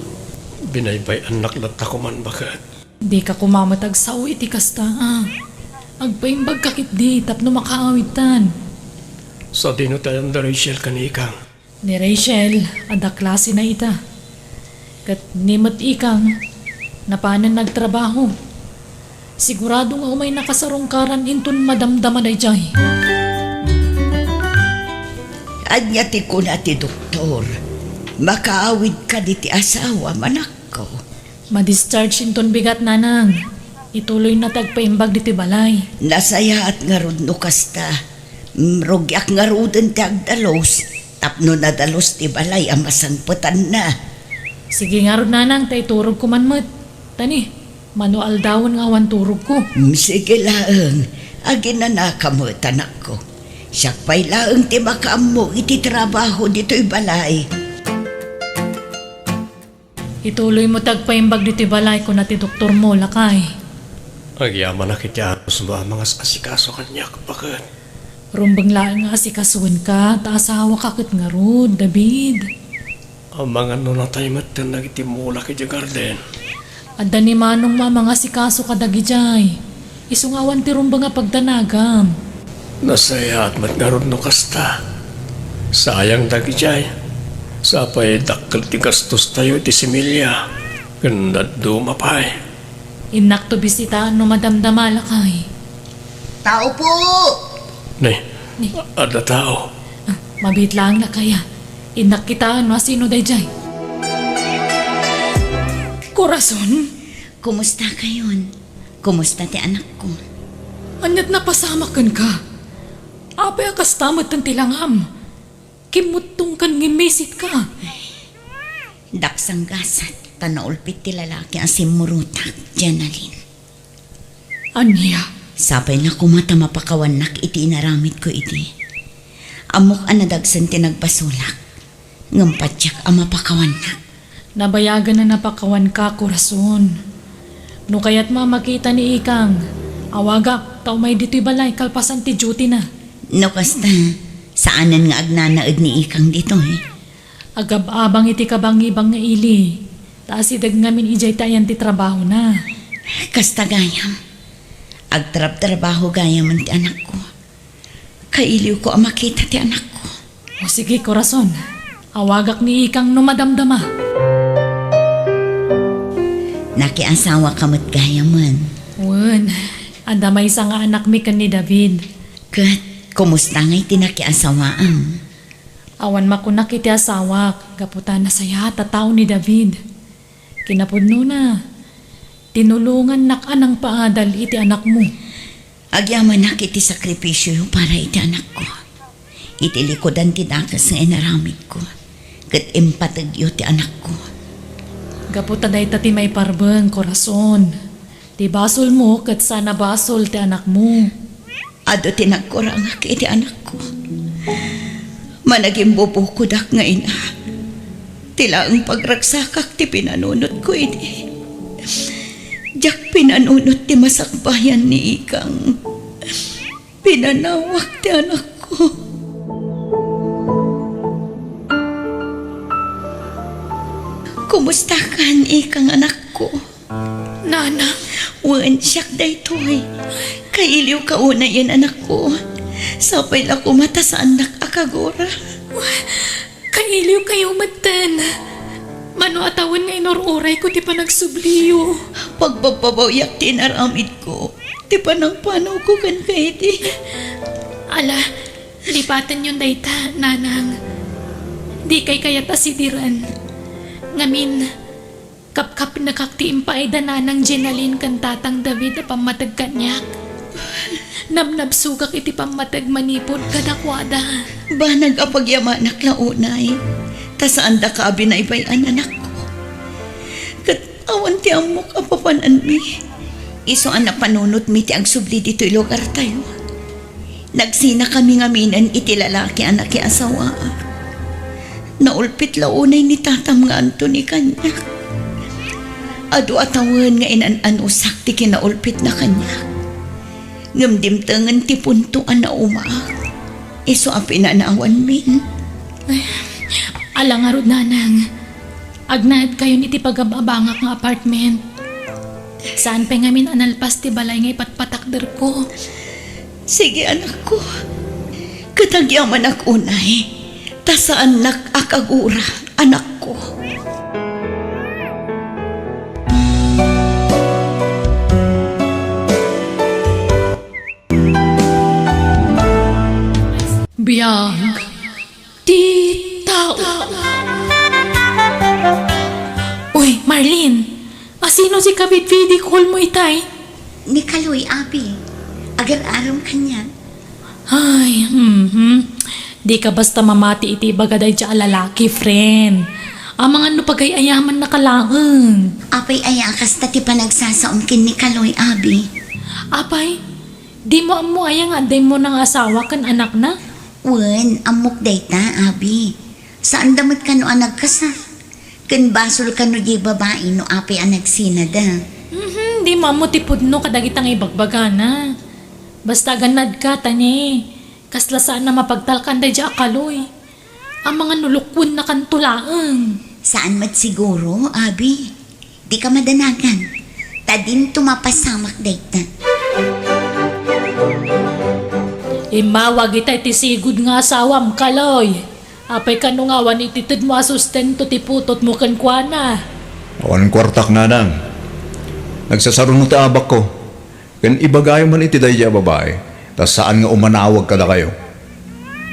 Binaybay-annak latta koman, baket. Dika koma met agsao iti kasta, a. Agpaimbagka ketdi tapno makaawidtan. Sadino ti ayan da Rachel ken ikang? Ni Rachel, adda klasena ita. Ket ni met ikang, napanen nagtrabaho. Sigurado nga umayna kasarungkaran inton madamdama daydiay. Ania ti kuna ti doktor? Makaawidka diti asawam, anakko. Ma-discharge inton bigat, nanang. Ituloyna ti agpaimbag ditoy balay. Nasayaat ngarud no kasta. Mm, rugiak ngaruden ti agdalus, tapno nadalus ti balay a masangpetanna. Sige ngarud, nanang, ta iturogko man met. Tani, mano aldawen nga awan turogko. Mm, sige laeng, aginanaka met, anakko. Siak pay laeng ti makaammo iti trabaho ditoy balay. Ituloymo ti agpaimbag ditoy balay, kuna ti doktormo, lakay. Agyamanak iti anusmo a mangas-asikaso kaniak, baket. Rumbeng laeng nga asikasuenka, ta asawaka ket ngarud, David. Amangan no natay metten dagiti mulak idiay garden. Adda ni manongmo a mangasikaso kadagidiay. Isu nga awan ti rumbeng a pagdanagam. Nasayaat met ngarud no kasta. Sayang dagidiay. Sapay dakkel ti gastostayo iti similya. Ken dadduma pay. Innakto bisitaen no madamdama, lakay. Tao po! Ni, Ni. Adda tao. Ah, mabiit laeng, lakay, a. Innak kitaen no asino daydiay. Corazon? Kumusta kayon? Kumusta ti anakko? Ania't napasamak kenka? Apay a kasta metten ti langam? Kimmuttongkan ngem misitka. Daksanggasat ta naulpit ti lalaki a simmurotak, Jenalyn. Ania? Sapay na koma ta mapakawannak iti inaramidko idi. Ammok a nadagsen ti nagbasolak, ngem patiek a mapakawannak. Nabayagen a napakawanka, Corazon. No kayatmo a makita ni Ikang, awagak ta umay ditoy balay kalpasan ti duty na. No kasta, saanen nga agnanaed ni Ikang ditoy. Agab-abang iti kabangibang nga ili, ta asideg ngamin idiay ti ayan ti trabahona. Kasta gayam. Agtrabtrabaho gayamen ti anakko. Kailiwko a makita ti anakko. O sige, Corazon. Awagak ni Ikang no madamdama. Nakiasawaka met gayamen. Wen, adda maysa nga anakmi ken ni David. Ket, kumusta ngay ti nakiasawaam? Awan makunak iti asawak, gapu ta nasayaat a tao ni David. Kinapudnona, tinulongannak a nangpaadal iti anakmo. Agyamanak iti sakripisio para iti anakko. Iti likudan ti dakes nga inaramidko, ket impategyo ti anakko. Gapu ta dayta ti maiparbeng, Corazon. Ti basolmo ket sana basol ti anakmo. Adu ti nagkurangak iti anakko. Managimbubukodak nga ina. Ti laeng pagragsakak ti pinanunotko idi. Diak pinanunot ti masakbayan ni Ikang. Pinanawak ti anakko. Kumustakan, Ikang, anakko? Nanang. Wen, siak daytoy. Kailiwka unayen, anakko. Sapay la koma ta saannak a kagura. Kailiwkayo metten. Mano a tawen nga inur-urayko ti panagsubliyo. Pagbabbabawiak ti inaramidko. Ti panangpanawko kenka idi. Ala, lipatenyon dayta, Nanang. Dikay kayat a sidiren. Ngamin, kapkapnekak ti impaayda Nanang Jenaline ken Tatang David a pammateg kaniak. Nabnabsogak iti pammateg manipud kadakuada. Banag a pagyamanak la unay, ta saandaka a binaybay-an, anakko. Ket awan ti ammok a papananmi. Isu a napanunotmi ti agsubli ditoy lugartayo. Nagsinakami ngaminen iti lalaki a nakiasawaak. Naulpit la unay ni tatam nga Anthony kaniak. Adu a tawen nga inan-anusak ti kinaulpitna kaniak. Ngem dimtengen ti punto a naumaak. Isu a pinanawanmin. Ala ngarud, Nanang. Agnaedkayon iti pagab-abangak nga apartment. Saan pay ngamin a nalpas ti balay nga ipatpatakderko. Sige, anakko. Ket agyamanak unay, ta saannak a kagura, anakko. Biag ti tao. Uy, Marlene, asino ti kabidbidi call mo itay? Ni Kaloy, abi. Agar-arom kaniak. Ay, mhm. Dika basta mamati iti ibaga daydiay a lalaki, friend. Amangan no pagay-ayamannaka laeng. Apay aya a kasta ti panagsasaom ken ni Kaloy, abi? Apay, dimo ammo aya nga adda immuna nga asawa ken anakna? Wen, ammok dayta, abi. Saanda met kano a nagkasar. Ken basol kano diay babai no apay a nagsinada. Mhm, dimo ammo ti pudno kadagita nga ibagbagana. Basta agannadka, ta ne, kasla saan a mapagtalkan daydiay a Kaloy. Amangan no lukwennakanto laeng. Saan met siguro, abi. Dika madanagan. Ta dinto mapasamak dayta. Immawag itay ti sigud nga asawam, Kaloy. Apay kano nga awan ititedmo a sustento ti putotmo kenkuana? Awan kuartak, nanang. Nagsasaruno ti abakko. Ken ibagayo man iti daydiay a babai, ta saan nga umanawag kadakayo.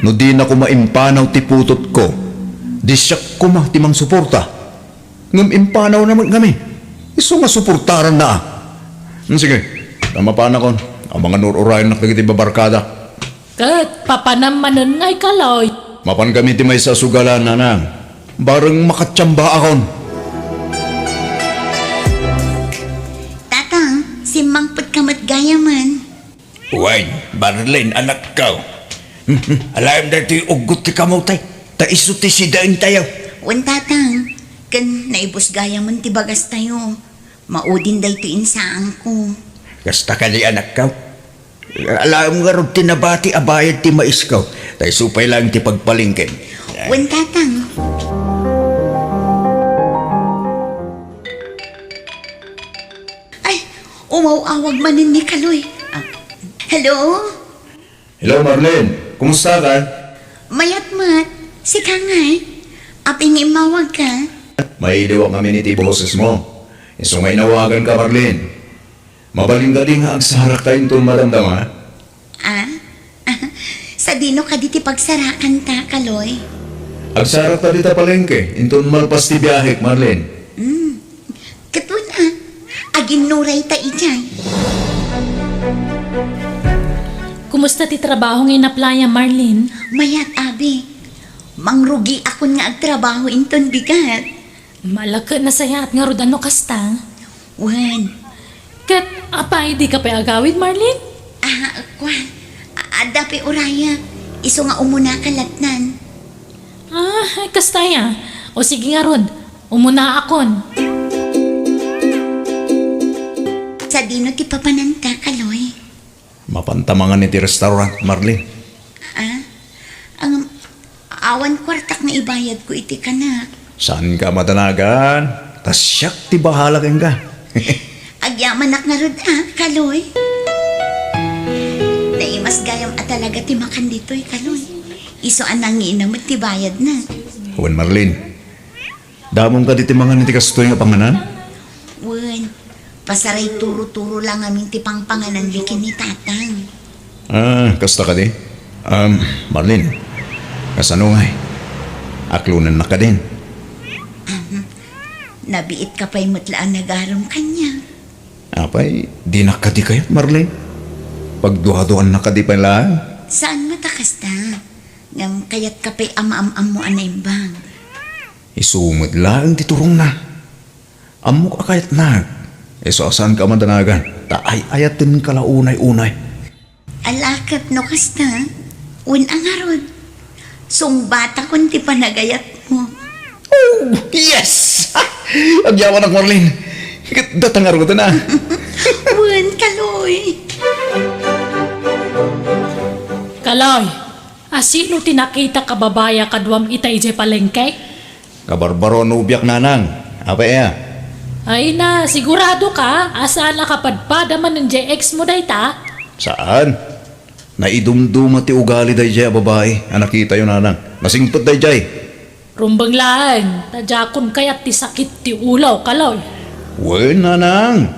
No dina koma impanaw ti putotko, di siak koma ti mangsuporta. Ngem impanawna met ngamin. Isu nga suportaranna a. Hmm, sige, ta mapanakon. Amangan ur-urayennak dagiti babarkadak. Ket papanam manen ngay, Kaloy. Mapan kami ti maysa a sugalan, nanang. Bareng makatiambaakon. Tatang, simmangpetka met gayamen. Wen, Marlene, anakko. Alaem daytoy uggot ti kamote, ta isu ti sidaentayo. Wen, Tatang, ken naibus gayam ti bagastayo. Maudin daytoy insaanko. Kasta kadi, anakko? Alaem ngarud ti nabati a bayad ti maisko, ta isu pay laeng ti pagpalengkem. Wen, Tatang. Ay, umaw-awag manen ni Kaloy. Ah, hello? Hello, Marlene. Kumusta ka? Mayat met. Sika ngay? Apay nga immawag ka? Mailiwak ngamin iti boses mo. Isu nga inawagan ka, Marlene. Mabalin kadi nga agsarakta inton madamdama? Ah? Sadino kadi ti pagsarakanta, Kaloy? Agsarakta dita palengke inton malpas ti biahek, Marlene. Hmm. Ket wen a, aginnurayta idiay. Kumusta ti trabaho nga inaplayam, Marlene? Mayat, abi. Mangrugiakon nga agtrabaho inton bigat. Ala ket nasayaat ngarud no kasta. Wen. Ket apay, dika pay agawid, Marlene? Ah, kua. Adda pay urayak. Isu nga umunaka lattan. Ah, kasta aya. O sige ngarud, umunaakon. Sadino ti papananta, Kaloy? Mapanta mangan iti restaurant, Marlene. Ah? Ang, awan kuartak nga ibayadko iti kanak. Saanka madanagan? Ta siak ti bahala kenka. Agyamanak ngarud a, Kaloy. Naimas gayam a talaga ti makan ditoy, Kaloy. Isu a nangiina met ti bayadna. Wen, Marlene. Damom kadi ti mangan iti kastoy nga panganan? Wen, pasaray turo-turo la ngamin ti pangpangananmi ken ni Tatang. Ah, kasta kadi? Um, Marlene, kasano ngay? Aklonennak kadin? Ahem. Nabiitka pay met la a nagarem kaniak. Apay, dinak kadi kayat, Marlene? Pagduaduannak kadi pay laeng? Saan met a kasta? Ngem kayatka pay a maam-ammo a naimbag. Isu met laeng ti turongna. Ammok a kayatnak. Isu a saanka a madanagan, ta ay-ayatenka la unay-unay. Ala ket no kasta, wen a ngarud, sungbatakon ti panagayatmo. Oh, yes! Agyamanak, Marlene. Ket data ngaruden a. Wen, Kaloy. Kaloy, a sino ti nakitak a babai a kaduam ita idiay palengke? Kabarbaro a nobiak, nanang. Apay aya? Ay na, sigurado ka a saan a kapadpada manen diay ex mo dayta? Saan. Naidumduma ti ugali daydiay a babai a nakitayo, nanang. Nasingpet daydiay. Rumbeng laeng, ta diakon kayat ti sakit ti ulo, Kaloy. Wen, nanang.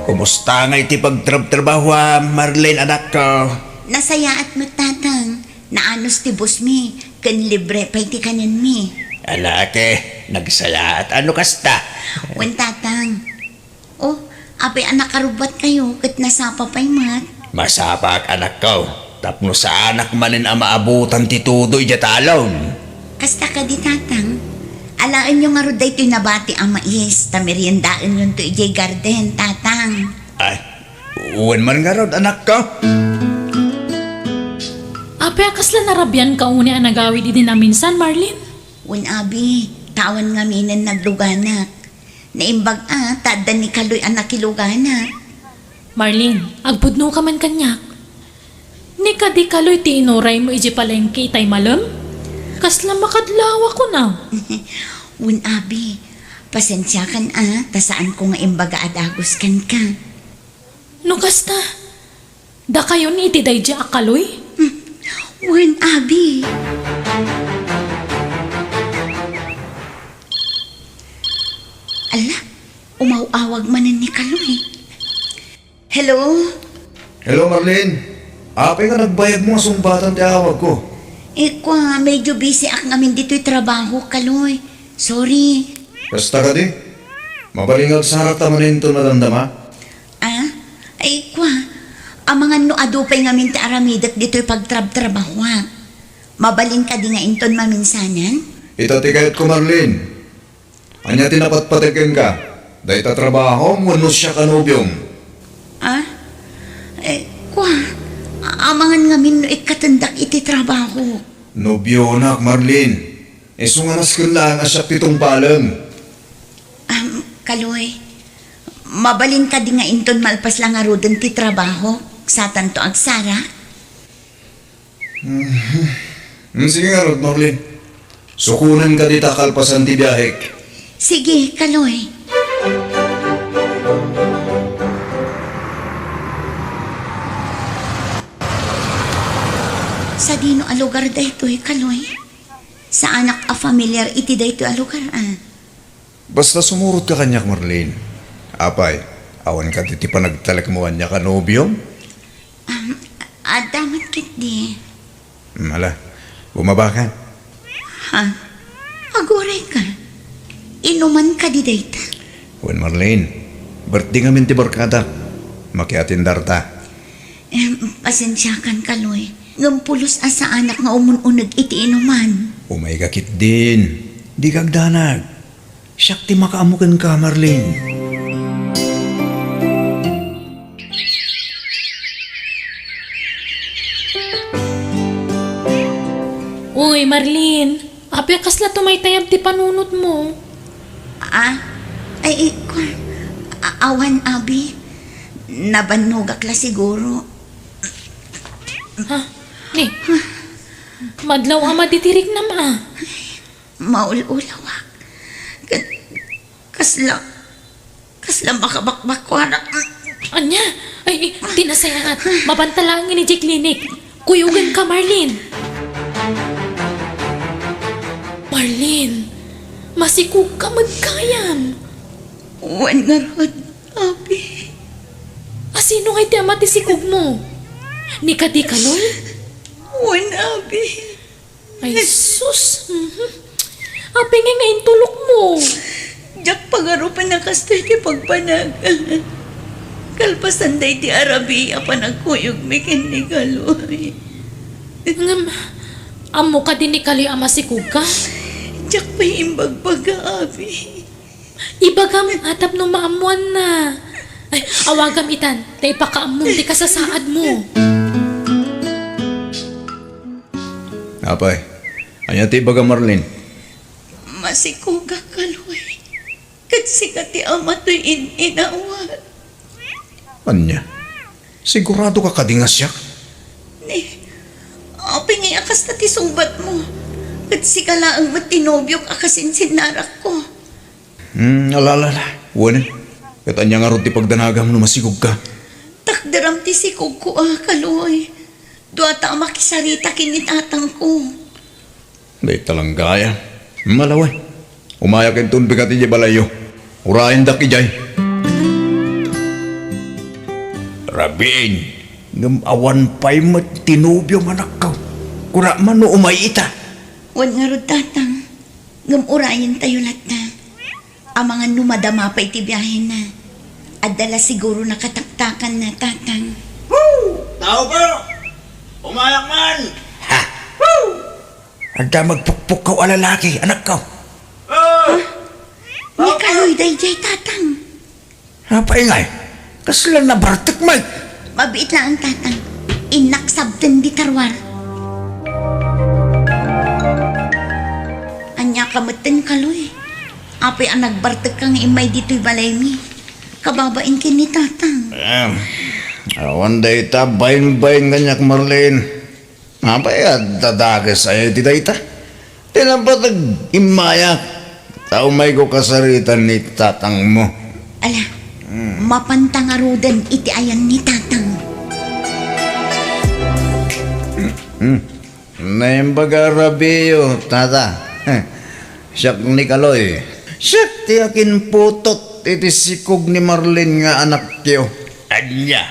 Kumusta ngay ti pagtrabtrabahoam, Marlene, anakko? Nasayaat met, Tatang. Naanus ti busmi, ken libre pay ti kanenmi. Ala ket, nagsayaat a no kasta. Wen, Tatang. Oh, apay a nakarubbatkayo ket nasapa pay met? Masapak, anakko, tapno saanak manen a maabutan ti tudo idiay talon. Kasta kadi, Tatang? Alaenyo ngarud daytoy nabati a mais, ta meriendaenyonto idiay garden, Tatang. Ay, wen man ngarud, anakko. Apay a kasla narabianka unay a nagawid idi naminsan, Marlene? Wen, abi, ta awan ngaminen nagluganak. Naimbag a, ta adda ni Kaloy a nakiluganak. Marlene, agpudnoka man kaniak. Ni kadi Kaloy ti inuraymo idiay palengke itay malem? Kasla makadlawakon a. Wen, abi, pasensiakan a, ta saanko nga imbaga a dagus kenka. No kasta, dakayon iti daydiay a Kaloy? Hmm. Wen, abi. Ala, umaw-awag manen ni Kaloy. Hello? Hello, Marlene. Apay nga nagbayagmo a sungbatan ti awagko? Eh, kua, medyo busy ak ngamin ditoy trabaho, Kaloy. Sorry. Kasta kadi? Mabalin nga agsarakta manen inton madamdama? Ah? Ay, kua, amangan no adu pay ngamin ti aramidek ditoy pagtrabtrabahoak. Mabalin kadi nga inton maminsanan? Ita ti kayatko, Marlene. Ania ti napatpateg kenka? Dayta trabahom wenno siak a nobiom? Ah? Eh, kua, Amangan ngamin no ikkatendak iti trabaho. Nobionak, Marlene. Isu nga nasken laeng a siak ti tungpalem. Am, Kaloy, mabalin kadi nga inton malpas la ngaruden ti trabaho, satanto agsara? Mhm. Mm, sige ngarud, Marlene. Sukonen ka dita kalpasan ti biahek. Sige, Kaloy. Sadino a lugar daytoy, Kaloy? Saanak a familiar iti daytoy a lugar, a. Basta sumurot ka kaniak, Marlene. Apay, awan kadi ti panagtalek mo kaniak a nobiom? Um, adda met ketdi. Hmm, ala, bumaba ka. Ha? Aguray ka. Inuman kadi dayta? Wen, Marlene, birthday ngamin ti barkadak. Makiatendarta. Em, pasensiakan, Kaloy. Ngem pulos a saanak nga umun-uneg iti inuman. Umay ka ketdin. Dika agdanag. Siak ti makaammo kenka, Marlene. Uy, Marlene, apay a kasla tumaytayab ti panunotmo? Ah? Ay, eh, kwan. A-, awan, abi. Nabannogak la siguro. Ha? Ni? Madlaw a madi ti riknam, a. Maul-ulawak. Ket kasla, kasla makabakbakuanak. Ania? Ay, ay, ti nasayaat. Mabanta laeng idiay klinik. Kuyogenka, Marlene. Marlene, masikogka met gayam. Wen ngarud, abi. A, sino ngay ti ama ti sikogmo? Ni kadi, Kaloy? Wen, abi. Ay, sus! Mhm. Apay ngay nga intulokmo? Diak pagarupen a kastoy ti pagpanagan. Kalpasan daydi a rabii a panagkuyogmi ken ni Kaloy. Ngem, ammo kadi ni Kaloy a masikogka? Diak pay imbagbaga, abi. Ibagam a tapno maammoanna. Ay, awagam itan, ta ipakaammom ti kasasaadmo. Apay, ania ti ibagam, Marlene? Masikogak, Kaloy. Ket sika ti ama toy in-inawat. Ania? Siguradoka kadi nga siak? Ni, apay ngay a kasta ti sungbatmo? Ket sika laeng met ti nobiok a kasinsinnarakko. Hmm, ala, ala, ala. Wen. Ket ania ngarud ti pagdanagam no masikogka? Takderam ti sikogko a, Kaloy. Duata a makisarita ken ni tatangko. Dayta lang gayam. Malawen. Umayak inton bigat idiay balayyo. Urayendak idiay. Rabiin, ngem awan pay met ti nobiom, anakko. Kuna man no umay ita. Wen ngarud, tatang. Ngem urayentayo latta. Amangan no madama pay ti biahena. Adda la siguro nakataktakanna, tatang. Woo! Tao kayo! Umayak man! Ha! Woo! Adda magpukpukkaw a lalaki, anakko. Ah! Ni Kaloy daydiay, tatang. Apay ngay? Kasla nabartek met? Mabiit laeng, tatang. Innak sabten dita ruar. Ania ka metten, Kaloy? Apay a nagbartekka nga immay ditoy balaymi? Kababain ken ni tatang. Em, awan dayta bainbain kaniak, Marlene. Apay a dadakes aya iti dayta? Ti napateg immayak, ta umayko kasaritan ni tatangmo. Ala, hmm, mapanta ngaruden iti ayan ni tatang. Hmm. Naimbag a rabiiyo, tata. Siak ni Kaloy. Siak ti akinputot iti sikog ni Marlene nga anakyo. Ania?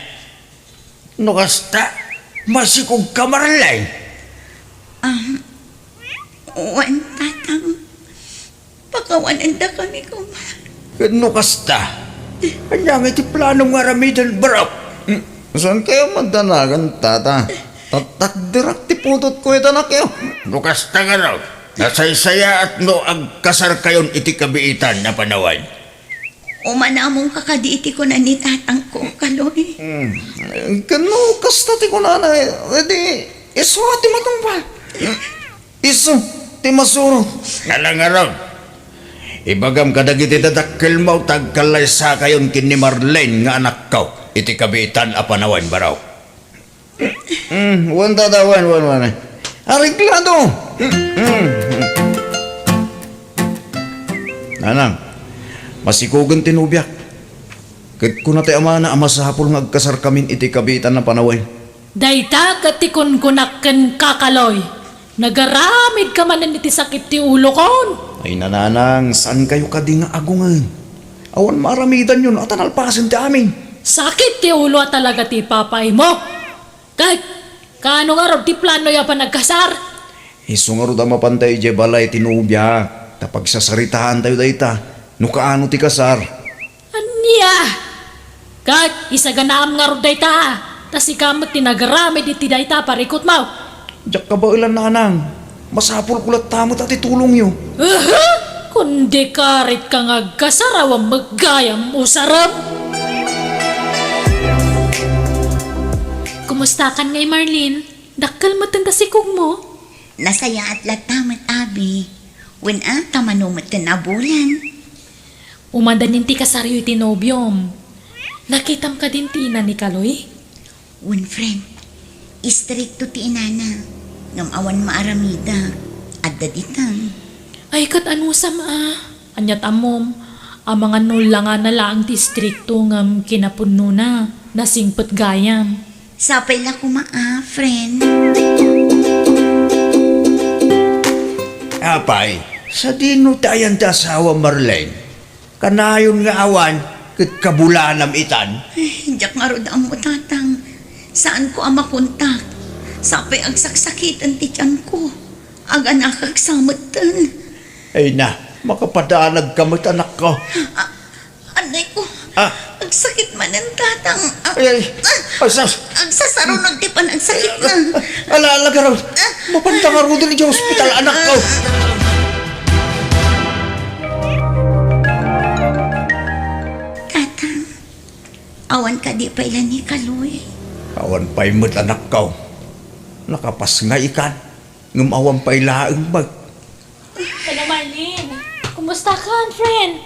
No kasta, masikogka, Marlene? Ah, wen, tatang. Pakawanendakami koma. Ket no kasta, ania ngay ti planom nga aramiden, barok? Hmm, saan kayo madanagan, tata? Tatakderak ti putotko iti anakyo. No kasta, barok, nasaysayaat no agkasarkayon iti kabiitan a panawen. Umanamongka kadi iti kuna ni tatangko, Kaloy? Hmm. Ken no kasta ti kunana, edi isu a ti matungpal. Isu ti masurot. Ala ngarud, ibagam kadagiti dadakkelmo ta agkallaysakayon ken ni Marlene nga anakko iti kabiitan a panawen, baro. Mm, wen, tata, wen, wen, wen. Areglado. Mm, mm. Nanang, masikugen ti nobiak. Ket kuna ti amana a masapul nga agkasarkamin iti kabiitan a panawen. Dayta ket ti kunkunak kenka, Kaloy. Nagaramidka manen iti sakit ti ulokon. Ay, nanang, saankayo kadi nga agungen? Awan maaramidanyon a ta nalpasen ti amin. Sakit ti ulo a talaga ti ipapaaymo. Ket, kaano ngarud ti planoyo a panagkasar? Isu ngarud a mapanta idiay balay ti nobiak, ta pagsasaritaantayo dayta, no kaano ti kasar. Ania? Ket isaganaam ngarud dayta, ta sika met ti nagaramid iti dayta a parikutmo. Diak kabaelan, nanang. Masapulko latta met a ti tulongyo. Aha! Kun di ka ritka nga agkasar, awan met gayam usarem. Kumustakan ngay, Marlene? Dakkel met ti sikugmo? Nasayaat latta met, abi. Wen a, ta mano met ti nabulan. Umada nin ti kasaryo iti nobiom. Nakitam kadin ti ina ni Kaloy? Wen, friend. Istrikto ti inana. Ngem awan maaramida. Adda ditan. Ay, ket anusam a? Aniat ammom, amangan no langana laeng ti istrikto ngem kinapudnona, nasingpet gayam. Sapay la koma a, friend. Apay, sadino ti ayan ti asawa, Marlene? Kanayon nga awan ket kabulanam itan? Ay, diak ngarud ammo, tatang. Saanko a makontak. Sapay agsaksakiten ti tianko. Aganakak sa metten. Ay na, makapadanag ka met, anakko. Ah, anay ko. Ah. Agsakit manen, tatang. Ah, ay, ay. Ah, ay, sus. Agsasarunod ti panagsakit na. Ala, ala, garud. Ah. Mapanta ngaruden idiay hospital, anakko. Tatang, awan kadi pay la ni Kaloy? Awan pay met, anakko. Nakapas nga ikan. Ngem awan pay laeng met. Hello, Marlene. Kumusta ka, friend?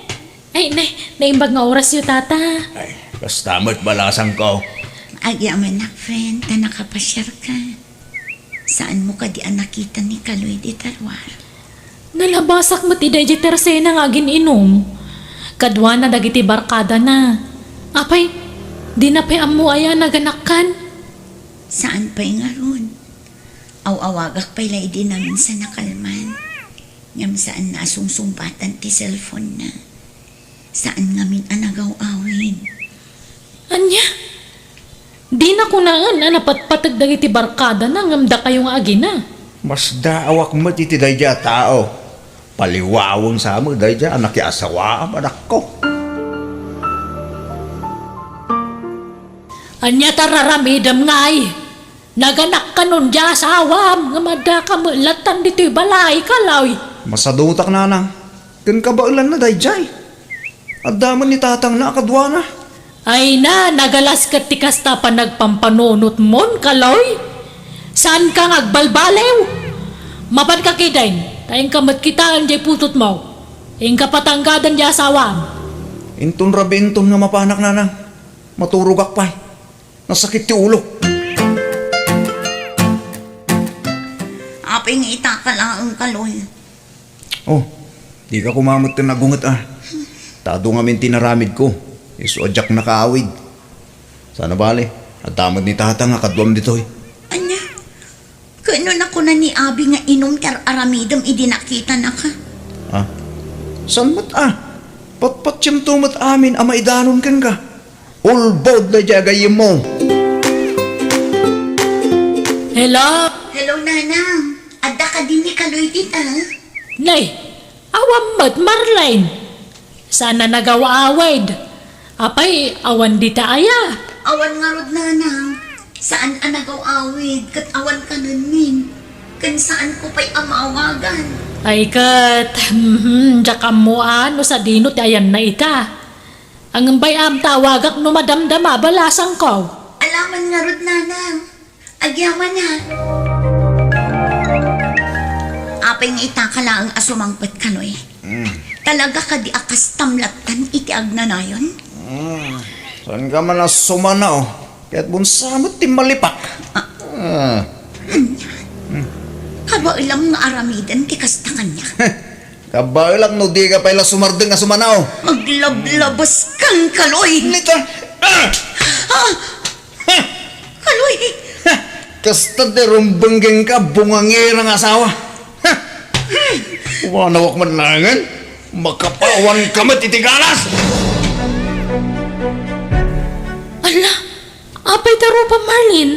Ay, nay, naimbag nga orasyo, tata. Ay, kasta met balasangko. Agyamanak, friend, ta nakapasiarka. Saanmo kadi a nakita ni Kaloy dita ruar? Nalabasak met idiay tersena nga agin-inum. Kaduana dagiti barkadana. Apay, dina pay ammo aya a naganakkan? Saan pay ngarud? Aw-awagak pay la idi naminsan a kalman. Ngem saan a sungsungbatan ti cellphone-na. Saan ngamin a nagaw-awid. Ania? Dina kunaen a napatpateg dagiti barkadana ngem dakayo nga agina. Masdaawak met iti daydiay a tao. Paliwawen sa met daydiay a nakiasawaam, anakko. Ania ta raramidem ngay? Naganakkanon diay asawam ngem addaka met lattan ditoy balay, Kaloy. Masadutak, nanang. Ken kabaelanna daydiay. Adda met ni tatangna a kaduana. Ay na, nagalas ket ti kasta a panagpampanunotmon, Kaloy. Saanka nga agbalbaliw. Mapanka ketdin, ta inka met kitaen diay putotmo. Inka patanggaden diay asawam. Inton rabii inton nga mapanak, nanang. Maturogak pay. Nasakit ti ulok. Apay nga itaka laeng, Kaloy? Oh, dika koma metten agunget a. Ta adu ngamin ti inaramidko. Isu a diak nakaawid. Saan a bale, adda met ni tatang a kaduam ditoy. Ania? Ket no nakuna ni abi nga inum ti ar-aramidem idi nakitanaka? Ah, saan met a? Patpatiemto met amin a maidanon kenka. Ulbod daydiay a gayyemmo. Hello? Hello, Nanang. Adda kadi ni Kaloy dita? Nay, awan met, Marlene. Saan a nagaw-awid. Apay, awan dita aya? Awan ngarud, Nanang. Saan a nagaw-awid ket awan kanenmin. Ken saanko pay a maawagan. Ay ket, mhm, diak ammo a no sadino ti ayanna ita. Ngem bay-am tawagak no madamdama balasangko. Alaman ngarud, nanang. Agyaman, ha? Apay nga ita ka laeng a sumangpet, Kaloy? Mm. Talaga kadi a kastam lattan iti agnanayon? Mm. Saan ka man a sumana, oh? Ket bunsa met ti malipak? Ah. Ah. Kabaelam nga aramiden ti kasta kaniak. Kabaelak no di ka pay la sumardeng a sumana, oh. Maglablabaskang, Kaloy. Nita. Ah! Ah! Ha! Kaloy! Ha! Kasta ti rumbeng kenka, bungangera nga asawa. Ha! Wanawak man nangen, makapawan ka met iti galas! Ala, apay ta rupa, Marlene?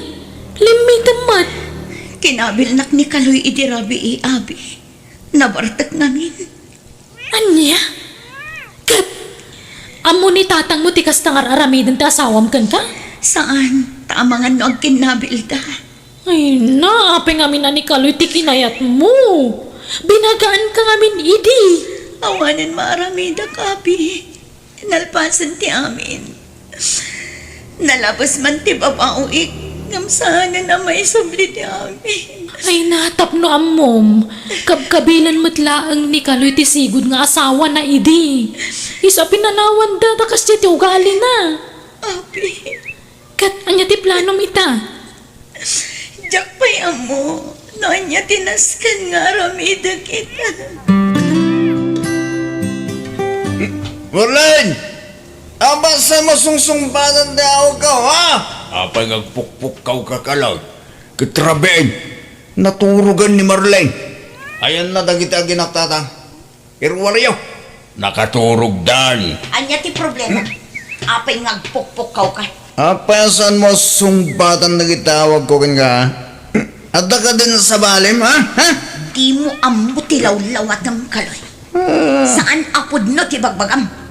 Limmitem met. Kinabilnak ni Kaloy idi rabii, abi. Nabartek ngamin. Ania? Ket, ammo ni tatangmo ti kasta nga ar-aramiden ti asawam kenka? Saan, ta amangan no agkinnabilda. Ay na, apay ngamin a ni Kaloy ti kinayatmo. Binagaanka ngamin idi. Awanen maaramidak, abi. Nalpasen ti amin. Nalabes man ti babaoik, ngem saanen a maisubli ti amin. Ay na, tapno ammom, kabkabilan met laeng ni Kaloy ti sigud nga asawana idi. Isu a pinanawanda ta kasdiay ti ugalina. Abi. Ket ania ti planom ita? Diak pay ammo no ania ti nasken nga aramidek ita. Marlene! Apay sa masungsungbadan ti awagko, ha? Apay nga agpukpukkawka, Kaloy? Ket rabiin, naturogen ni Marlene. Ayanna dagiti aginaktatang. Iruaryo. Nakaturogdan. Ania ti problema? Apay nga agpukpukkawka? Apay a saanmo a sungbatan dagiti awagko kenka, ha? Adda kadin sabalim, ha? Ha? Dimo ammo ti lawlawatem, Kaloy. Ah. Saan a pudno ti bagbagam.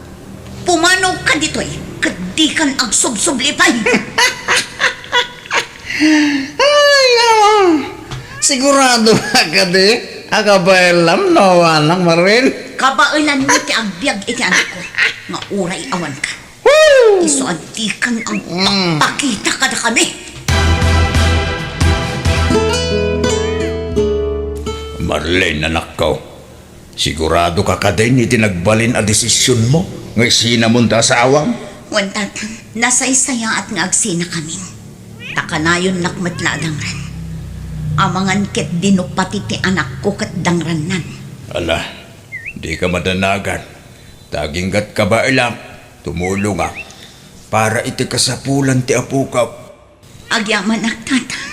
Pumanawka ditoy, ket dikan agsubsubli pay. Ay, awa. Sigurado ka kadi a kabaelam no awanak, Marlene? Kabaelanmi ti agbiag iti anakko nga uray awanka. Woo! Isu a dikan agpakpakita kadakami. Marlene, anakko. Sigurado ka kadin iti nagbalin a desisionmo nga isinamon ta asawam? Wen, Tatang, nasaysayaat nga agsinakamin. Ta kanayonnak met la a dangran. Amangan ket dino pati ti anakko ket dangrannan. Ala, dika madanagan. Ta aginggat kabaelak, tumulongak para iti kasapulan ti apokak. Agyamanak, Tatang.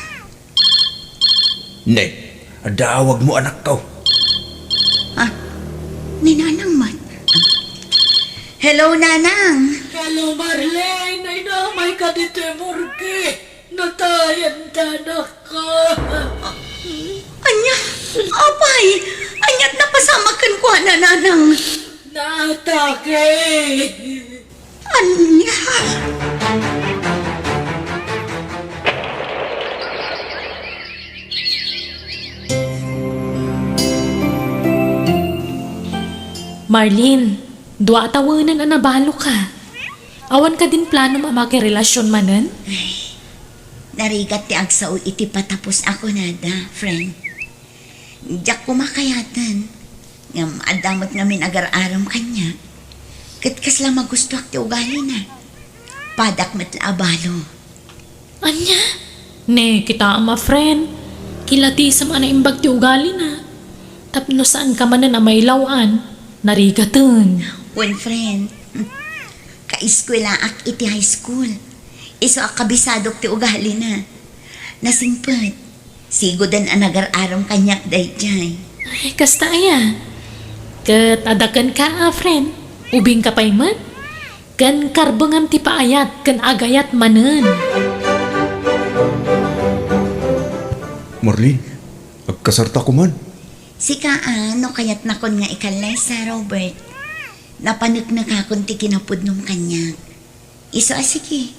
Ne, adda awagmo, anakko. Ah, ni Nanang met. Hello, Nanang. Hello, Marlene. Ay, naamay ka ditoy morgue. Natayan ta, anakko. Ania? Apay? Ania't napasamak kenkuana, Nanang? Naatake. Ania? Marlene, dua a tawenen a nabaloka. Awan kadin planom a makirelasion manen? Ay, narigat ti agsao iti patapos a kunada, friend. Diak koma kayaten. Ngem adda met ngamin agar-aram kaniak. Ket kasla magustoak ti ugalina. Padak met la a balo. Ania? Ne, kitaem a, friend. Kilatisem a naimbag ti ugalina. Tapno saanka manen a mailaw-an, narigaten. Wen, friend. Kaeskuelaak iti high school. Isu a kabisadok ti ugalina. Nasingpet. Siguden a nagar-aram kaniak daydiay. Ay, kasta aya. Ket adda kenka a friend. Ubingka pay met. Ken karbengam ti paayat ken agayat manen. Marlene, agkasarta koman. Sika a, no kayatnakon nga ikallaysa, Robert. Napaneknekakon ti kinapudnom kaniak. Isu a, sige.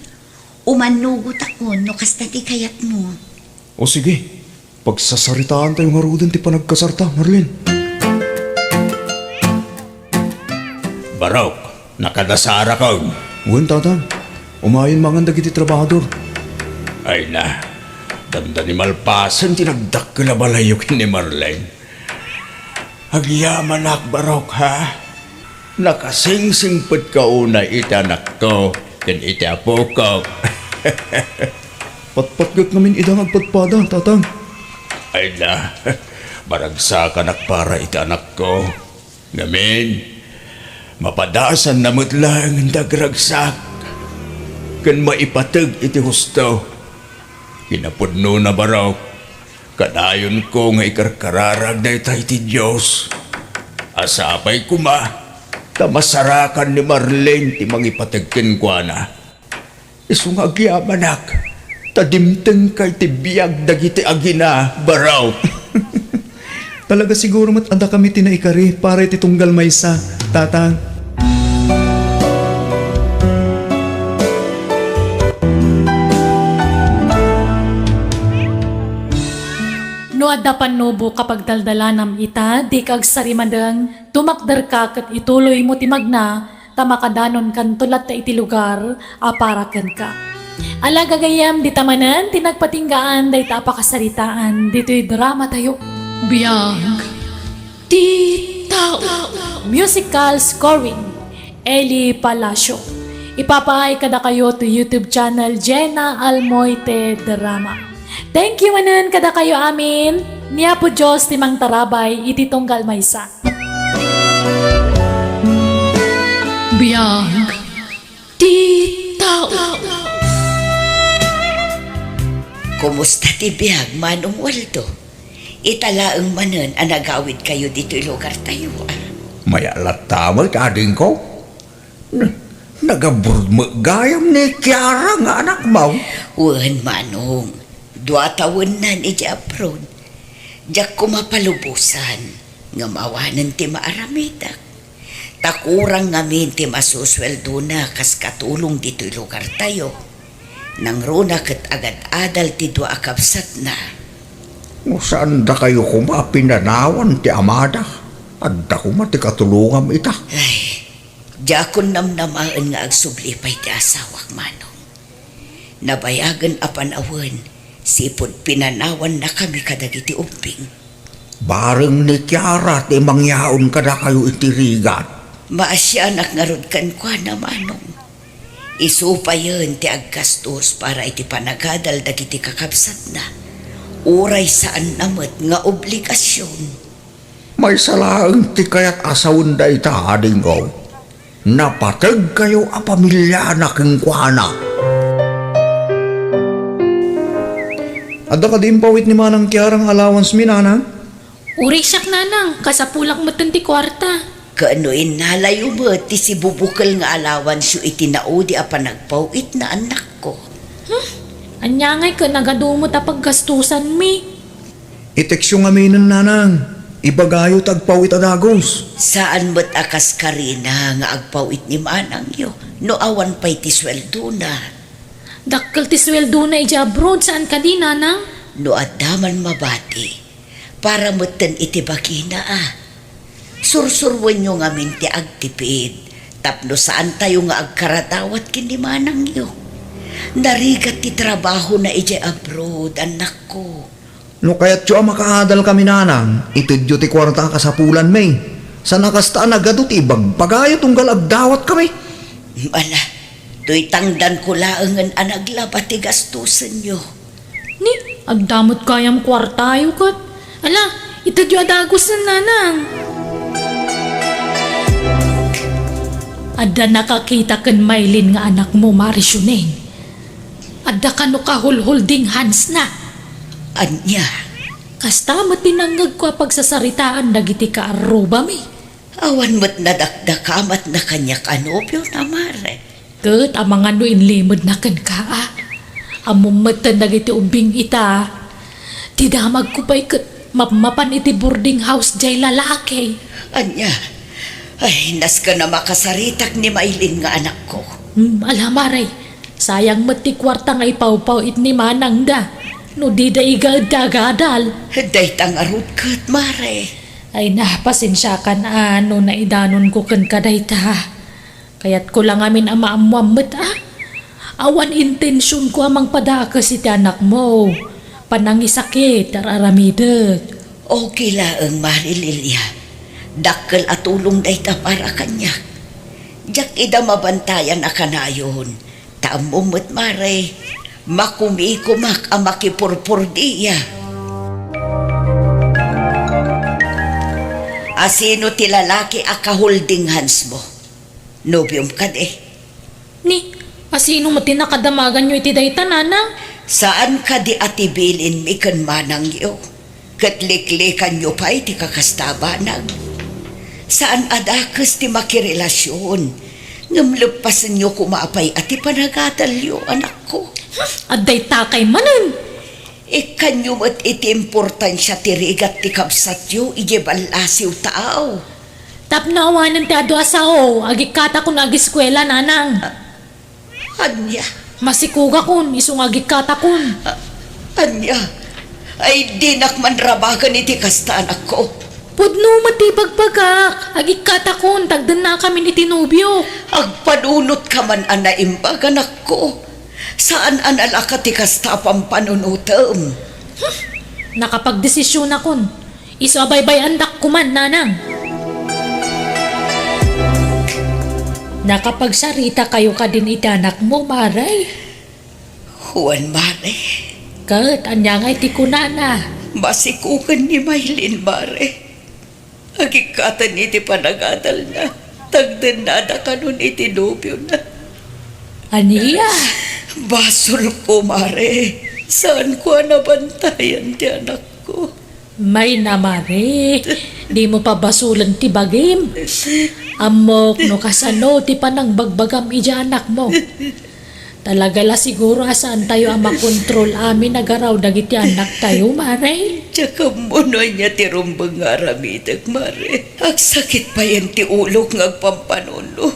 Umannugotakon no kasta ti kayatmo. O sige, pagsasaritaantayo ngaruden ti panagkasarta, Marlene. Barok, Nakadasarakon. Wen, Tatang. Umayen mangan dagiti trabahador. Ay na, dandani malpasen ti nagdakkel a balayyo ken ni Marlene. Agyamanak, Barok, ha? Nakasingsingpetka unay iti anakko ken iti apoko. Patpatgek ngamin ida nga agpadpada, Tatang. Ay na, maragsakanak para iti anakko. Ngamin, mapadasanna met laeng ti agragsak ken maipateg iti husto. Kinapudnona, Barok, kadayonko nga ikarkararag dayta iti Dios. Sapay koma ta masarakan ni Marlene ti mangipateg kenkuana. Isu nga agyamanak, ta dimtengka iti biag dagiti agina, Barok. Talaga siguro met a dakami ti naikari para iti tunggal maysa, Tatang. No adda pannubok a pagdaldalanam ita, dika agsarimadeng, tumakderka ket ituloymo ti magna, ta makadanonkanto latta iti lugar a para kenka. Ala, gagayyem, dita manen ti nagpatinggaan dayta a pakasaritaan ditoy dramatayo. Biag ti tao. Musical scoring, Eli Palacio. Ipapaay kadakayo to YouTube channel Jenna Almoite Drama. Thank you manen kadakayo amin. Ni Apo Dios ti mangtarabay iti tunggal maysa. Biag ti tao. Kumusta ti biag, Manong Waldo? Ita laeng manen a nagawidkayo ditoy lugartayo, a? Mayat latta met, adingko. N-, nagabur met gayam ni Kiara nga anakmo? Wen, Manong. Dua tawennan idiay abroad. Diak koma palubosan, ngem awanen ti maaramidek. Ta kurang ngamin ti masusueldona kas katulong ditoy lugartayo. Nangruna ket agad-adal ti dua a kabsatna. No saandakayo koma a pinanawan ti amada, adda koma ti katulongam ita. Ay, diakon namnamaen nga agsubli pay ti asawak, Manong. Nabayagen a panawen, sipud pinanawannakami kadagiti ubbing. Bareng ni Kiara ti mangyaon kadakayo iti rigat. Maasianak ngarud kenkuana, Manong. Isu payen ti aggastos para iti panagadal dagiti kakabsatna. Uray saanna met nga obligasion. Maysa laeng ti kayat a sawen dayta, adingko. Napategkayo a pamiliana kenkuana. Adda kadi impawit ni Manang Kiara nga allowance mi, Nanang? Uray siak, Nanang, kasapulak metten ti kuarta. Ket no innalayo met ti sibubukel nga allowance-yo iti naudi a panagpaw-itna, annakko. Hmm? Ania ngay ket nagadu met a paggastosanmi? I-textyo ngaminen, Nanang. Ibagayo ta agpaw-it a dagus. Saan met a kas karina nga agpaw-it ni manangyo no awan pay ti sueldona. Dakkel ti sueldona idiay abroad, saan kadi, Nanang? No adda man mabati, para metten iti bagina, a. Sursuroenyo ngamin ti agtipid tapno saantayo nga agkaradawat ken ni manangyo. Narigat ti trabahona idiay abroad, annakko. No kayatyo a makaadalkami, Nanang, itedyo ti kuarta a kasapulanmi. Saan a kasta a nagadu ti ibagbagayo tunggal agdawatkami. Ala, toy tangdanko laengen a naglaba ti gastosenyo. Ni, adda met gayam kuartayo ket. Ala, itedyo a dagusen, Nanang. Adda nakakita ken mailin nga anakmo, Mari Shuneng. Adda kano kahulhulding hansna. Ania? Kasta met ti nangngegko a pagsasaritaan dagiti kaarrubami. Awan met nadakdakamatna kaniak a nobiona, Mare. Ket amangan no inlimedna kenka, a. Ammom metten dagiti ubbing ita. Ti damagko pay ket mapmapan iti boarding house diay lalaki. Ania? Ay, nasken a makasaritak ni mailin nga anakko. Hmm, ala, Mare. Sayang met ti kuarta nga ipawpaw-it ni manangda no dida igaedda agadal. Dayta ngarud ket, Mare. Ay na, pasensiakan a no naidanonko kenka dayta. Kayatko la ngamin a maammoam met a awan intensionko a mangpadakes iti anakmo. Panangisakit, ar-aramidek. Okay laeng, Mare Lilia. Dakkel a tulong dayta para kaniak. Diak ida mabantayan a kanayon. Ta ammom met, Mare, makumikomak a makipurpurdia. Asino ti lalaki a ka-holding handsmo? Nobiom kadi? Ni, asino met ti nakadamaganyo iti dayta, Nanang? Saan kadi a ti bilinmi ken manangyo? Ket liklikanyo pay ti kakasta a banag. Saan a dakes ti makirelasion, ngem leppasenyo koma pay a ti panagadalyo, anakko. Hmm, adda itakay manen. Ikkanyo met iti importansia ti rigat ti kabsatyo idiay ballasiw taaw. Tapno awanen ti adu a sao, agikkatakon nga agiskuela, Nanang. Ania? Masikugakon, isu nga agikkatakon. A-, ania? Ay, dinak manrabaken iti kasta, anakko. Pudno met ti ibagbagak, agikkatakon, tagdennakamin iti nobiok. Agpanunot ka man a naimbag, anakko. Saan a nalaka ti kasta a pampanunotem. Hmm, nakapagdesisionakon. Isu a baybay-andak koman, Nanang. Nakapagsarita kayo kadin iti anakmo, Mare? Wen, Mare. Ket ania ngay ti kunana? Masikugen ni Maylin, Mare. Agikkaten iti panagadalna. Tagdennada kanon iti nobiona. Ania? Basolko, Mare. Saanko a nabantayan ti anakko. Mayna, Mare, dimo pabasolen ti bagim. Ammok no kasano ti panangbagbagam idiay anakmo. Talaga la siguro a saantayo a makontrol amin a garaw dagiti anaktayo, Mare. Diak ammo no ania ti rumbeng nga aramidek, Mare. Agsakit payen ti ulok nga agpampanuno.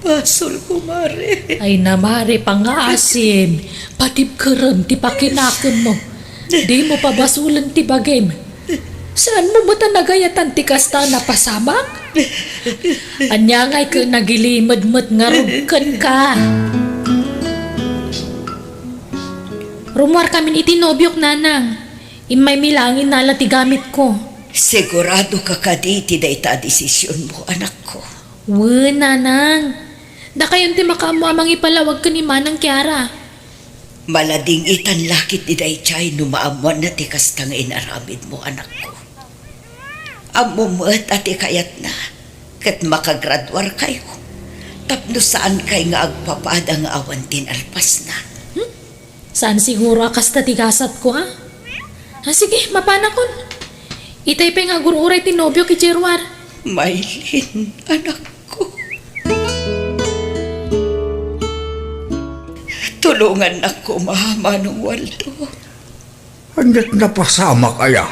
Basol, kumare. Ay na, mare, pangaasim. Patibkerem ti pakinakem mo. Dimo pabasolen ti bagim. Saanmo met a nagayatan ti kasta a napasamak? Ania ngay ket nagilimed met ngarud kenka? Rummuarkamin iti nobiok, nanang. Immaymi laeng innala ti gamitko. Siguradoka kadi iti dayta a desisionmo, anakko? Wen, nanang. Dakayon ti makaammo a mangipalawag ken ni Manang Kiara. Maladingitan la ketdi daydiay no maammoanna ti kasta nga inaramidmo, anakko. Ammom met a ti kayatna ket makagraduarkayo tapno saankay nga agpapada nga awan ti nalpasna. Hmm? Saan siguro a kasta ti gasatko, a? A, sige, mapanakon. Itay pay nga agur-uray ti nobiok idiay ruar. Maylin, anakko. Tulongannak koma, Manong Waldo. Ania't napasamak aya?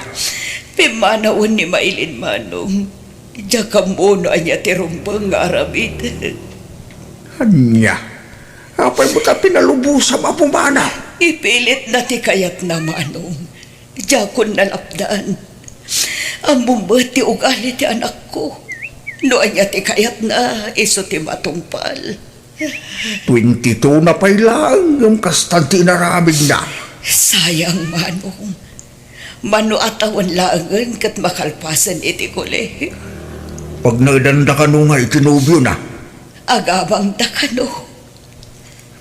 Pimmanawen ni Maylin, Manong. Diak ammo no ania ti rumbeng nga aramid. Ania? Apay met a pinalubosam a pumanaw? Ipilitna ti kayatna, Manong. Diakon nalapdan. Ammom met ti ugali ti anakko. No ania ti kayatna, isu ti matungpal. Twenty-two na pay laeng ngem kastan ti inaramidna. Sayang, Manong. Mano a tawen laengen ket makalpasen iti kole. Pagnaedanda kano nga iti nobiona? Agabangda kano.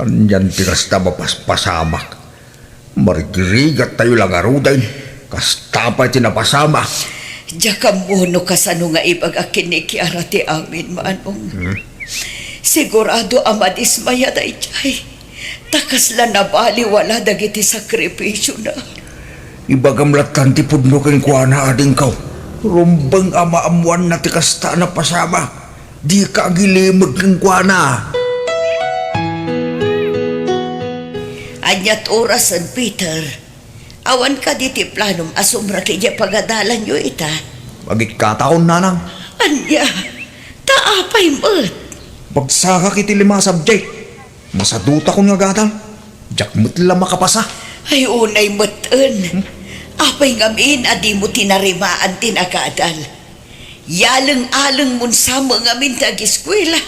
Anian ti kasta mapaspasamak? Marigrigattayo la ngaruden. Kasta pay ti napasamak. Diak ammo no kasano nga ibagak ken ni Kiara ti amin, Manong. Hmm? Sigurado a madismaya daydiay. Ta kasla nabaliwala dagiti sakrifisiona. Ibagam lattan ti pudno kenkuana, adingko. Rumbeng a maammoanna ti kasta a napasamak. Dika agilimeg kenkuana. Ania't orasen, Peter? Awan kadi ti planom a sumrek idiay pagadalanyo ita? Agikkatakon, nanang. Ania? Ta apay met? Bagsakak iti lima a subject. Masadutakon nga agadal. Diak met la makapasa. Ay, unay met, en. Hmm? Apay ngamin a dimo tinarimaan ti nagadal? Yaleng-alengmon sa met ngamin ti agiskuela.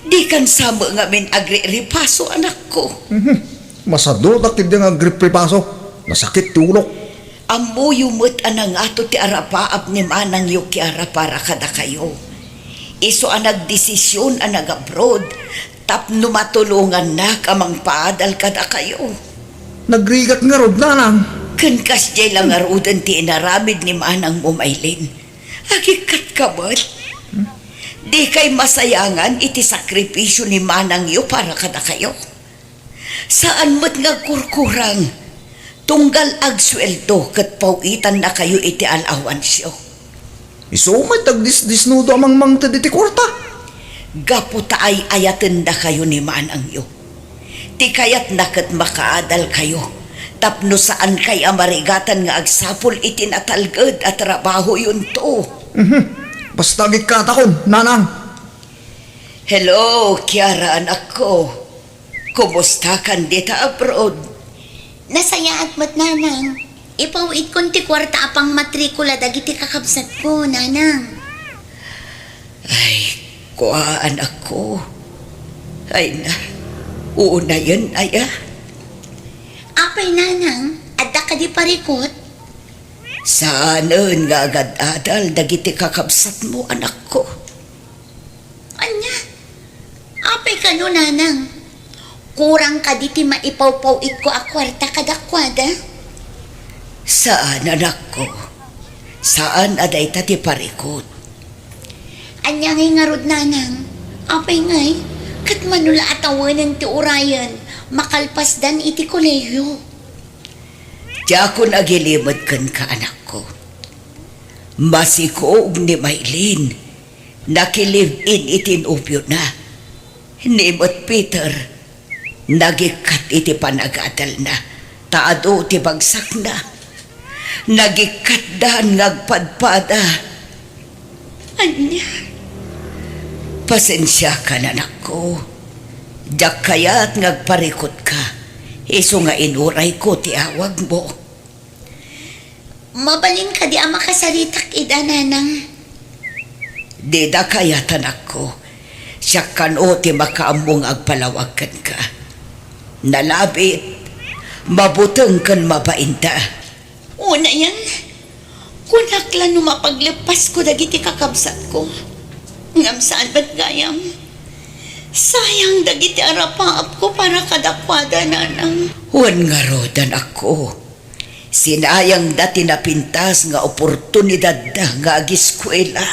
Dikan sa met ngamin agriripaso, anakko. Mhm. Masadutak ketdi nga agriripaso. Nasakit ti ulok. Ammoyo met a nangato ti arapaap ni manangyo Kiara para kadakayo. Isu a nagdesision a nag-abroad tapno matulongannak a mangpaadal kadakayo. Nagrigat ngarud, nanang. Ken kasdiay la ngaruden ti inaramid ni manangmo, Maylin. Agikkatka met. Dikay masayangan iti sakripisio ni manangyo para kadakayo. Saan met nga agkurkurang, tunggal agsueldo ket paw-itannakayo iti alawansyo. Isu met agdisdisnudo a mangmangted iti kuarta. Gapu ta ay-ayatendakayo ni manangyo. Ti kayatna ket makaadalkayo tapno saankay a marigatan nga agsapul iti natalged a trabahoyonto. Mhm. Basta agikkatakon, nanang. Hello, Kiara, anakko. Kumustakan dita abroad? Nasayaat met, nanang. Ipaw-itkon ti kuarta a pangmatrikula dagiti kakabsatko, nanang. Ay, kua, anakko. Ay na, unayen aya? Apay, nanang, adda kadi parikut? Saanen nga agad-adal dagiti kakabsatmo, anakko. Ania? Apay kano, nanang? Kurang kadi ti maipawpaw-itko a kuarta kadakuada? Saan, anakko. Saan a dayta ti parikut. Ania ngay ngarud, nanang? Apay ngay, ket mano la a tawenen ti urayen, makalpasdan iti kolehiyo. Diakon agilimed kenka, anakko. Masikog ni Maylin, nakilive-in iti nobiona. Ni met Peter, nagikkat iti panagadalna, ta adu ti bagsakna. Nagikkatdan nga agpadpada. Ania? Pasensiakan, anakko. Diak kayat nga agparikutka, isu nga inurayko ti awagmo. Mabalin kadi a makasaritak ida, nanang? Dida kayat, anakko. Siak kano ti makaammo nga agpalawag kenka. Nalabit, mabuteng ken mabainda. Unayen, kunak la no mapagleppasko dagiti kakabsatko. Ngem saan met gayam. Sayang dagiti arapaapko para kadakuada, nanang. Wen ngarud, anakko. Sinayangda ti napintas nga oportunidadda nga agiskuela.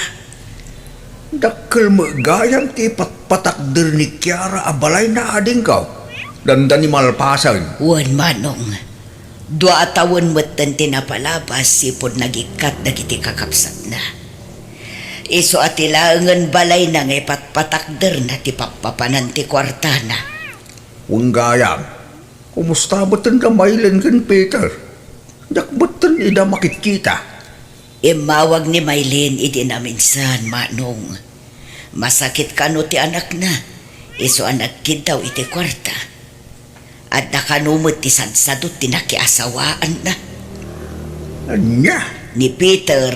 Dakkel met gayam ti ipatpatakder ni Kiara a balayna a dinggaw. Dandani malpasen. Wen, manong. Dua a tawen metten ti napalabas sipud nagikkat dagiti kakabsatna. Isu a ti laengen balayna nga ipatpatakderna ti pappapanan ti kuartana. Wen gayam, kumusta metten da Maylin ken Peter? Diak metten ida makitkita. Immawag ni Maylin idi naminsan, manong. Masakit kano ti anakna, isu a nagkiddaw iti kuarta. Adda kano met ti sadsadot ti nakiasawaanna. Ania? Ni Peter,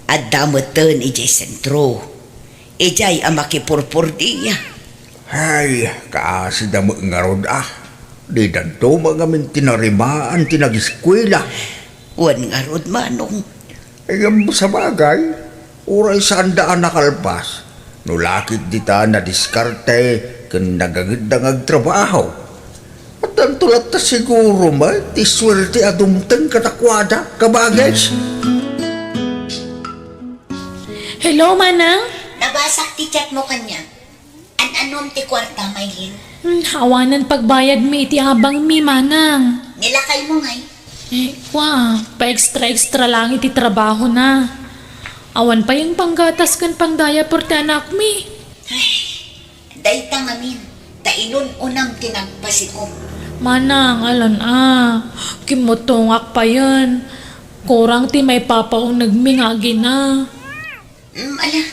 adda metten idiay sentro. Idiay a makipurpordia. Ay, kaasida met ngarud a. Didanto met ngamin tinarimaan ti nagiskuela. Wen ngarud, manong. Ngem sabagay, uray saanda a nakalpas, no la ket dita nadiskarte ken nagangedda nga agtrabaho. Addanto latta siguro met ti suerte a dumteng kadakuada, kabages. Hello, manang? Nabasak ti chat mo kaniak. An-anom ti kuarta, Maylin? Hmm, awanen pagbayadmi iti abangmi, manang. Nilakaymo ngay? Eh, kua, pa-extra-extra lang iti trabahona. Awan pay panggatas ken pangdiaper ti anakmi. Ay, dayta ngamin, ta inun-unam ti nagpasikom. Manang, alan a, kimmutongak payen. Kurang ti maipapaunegmi nga agina. Mm, ala,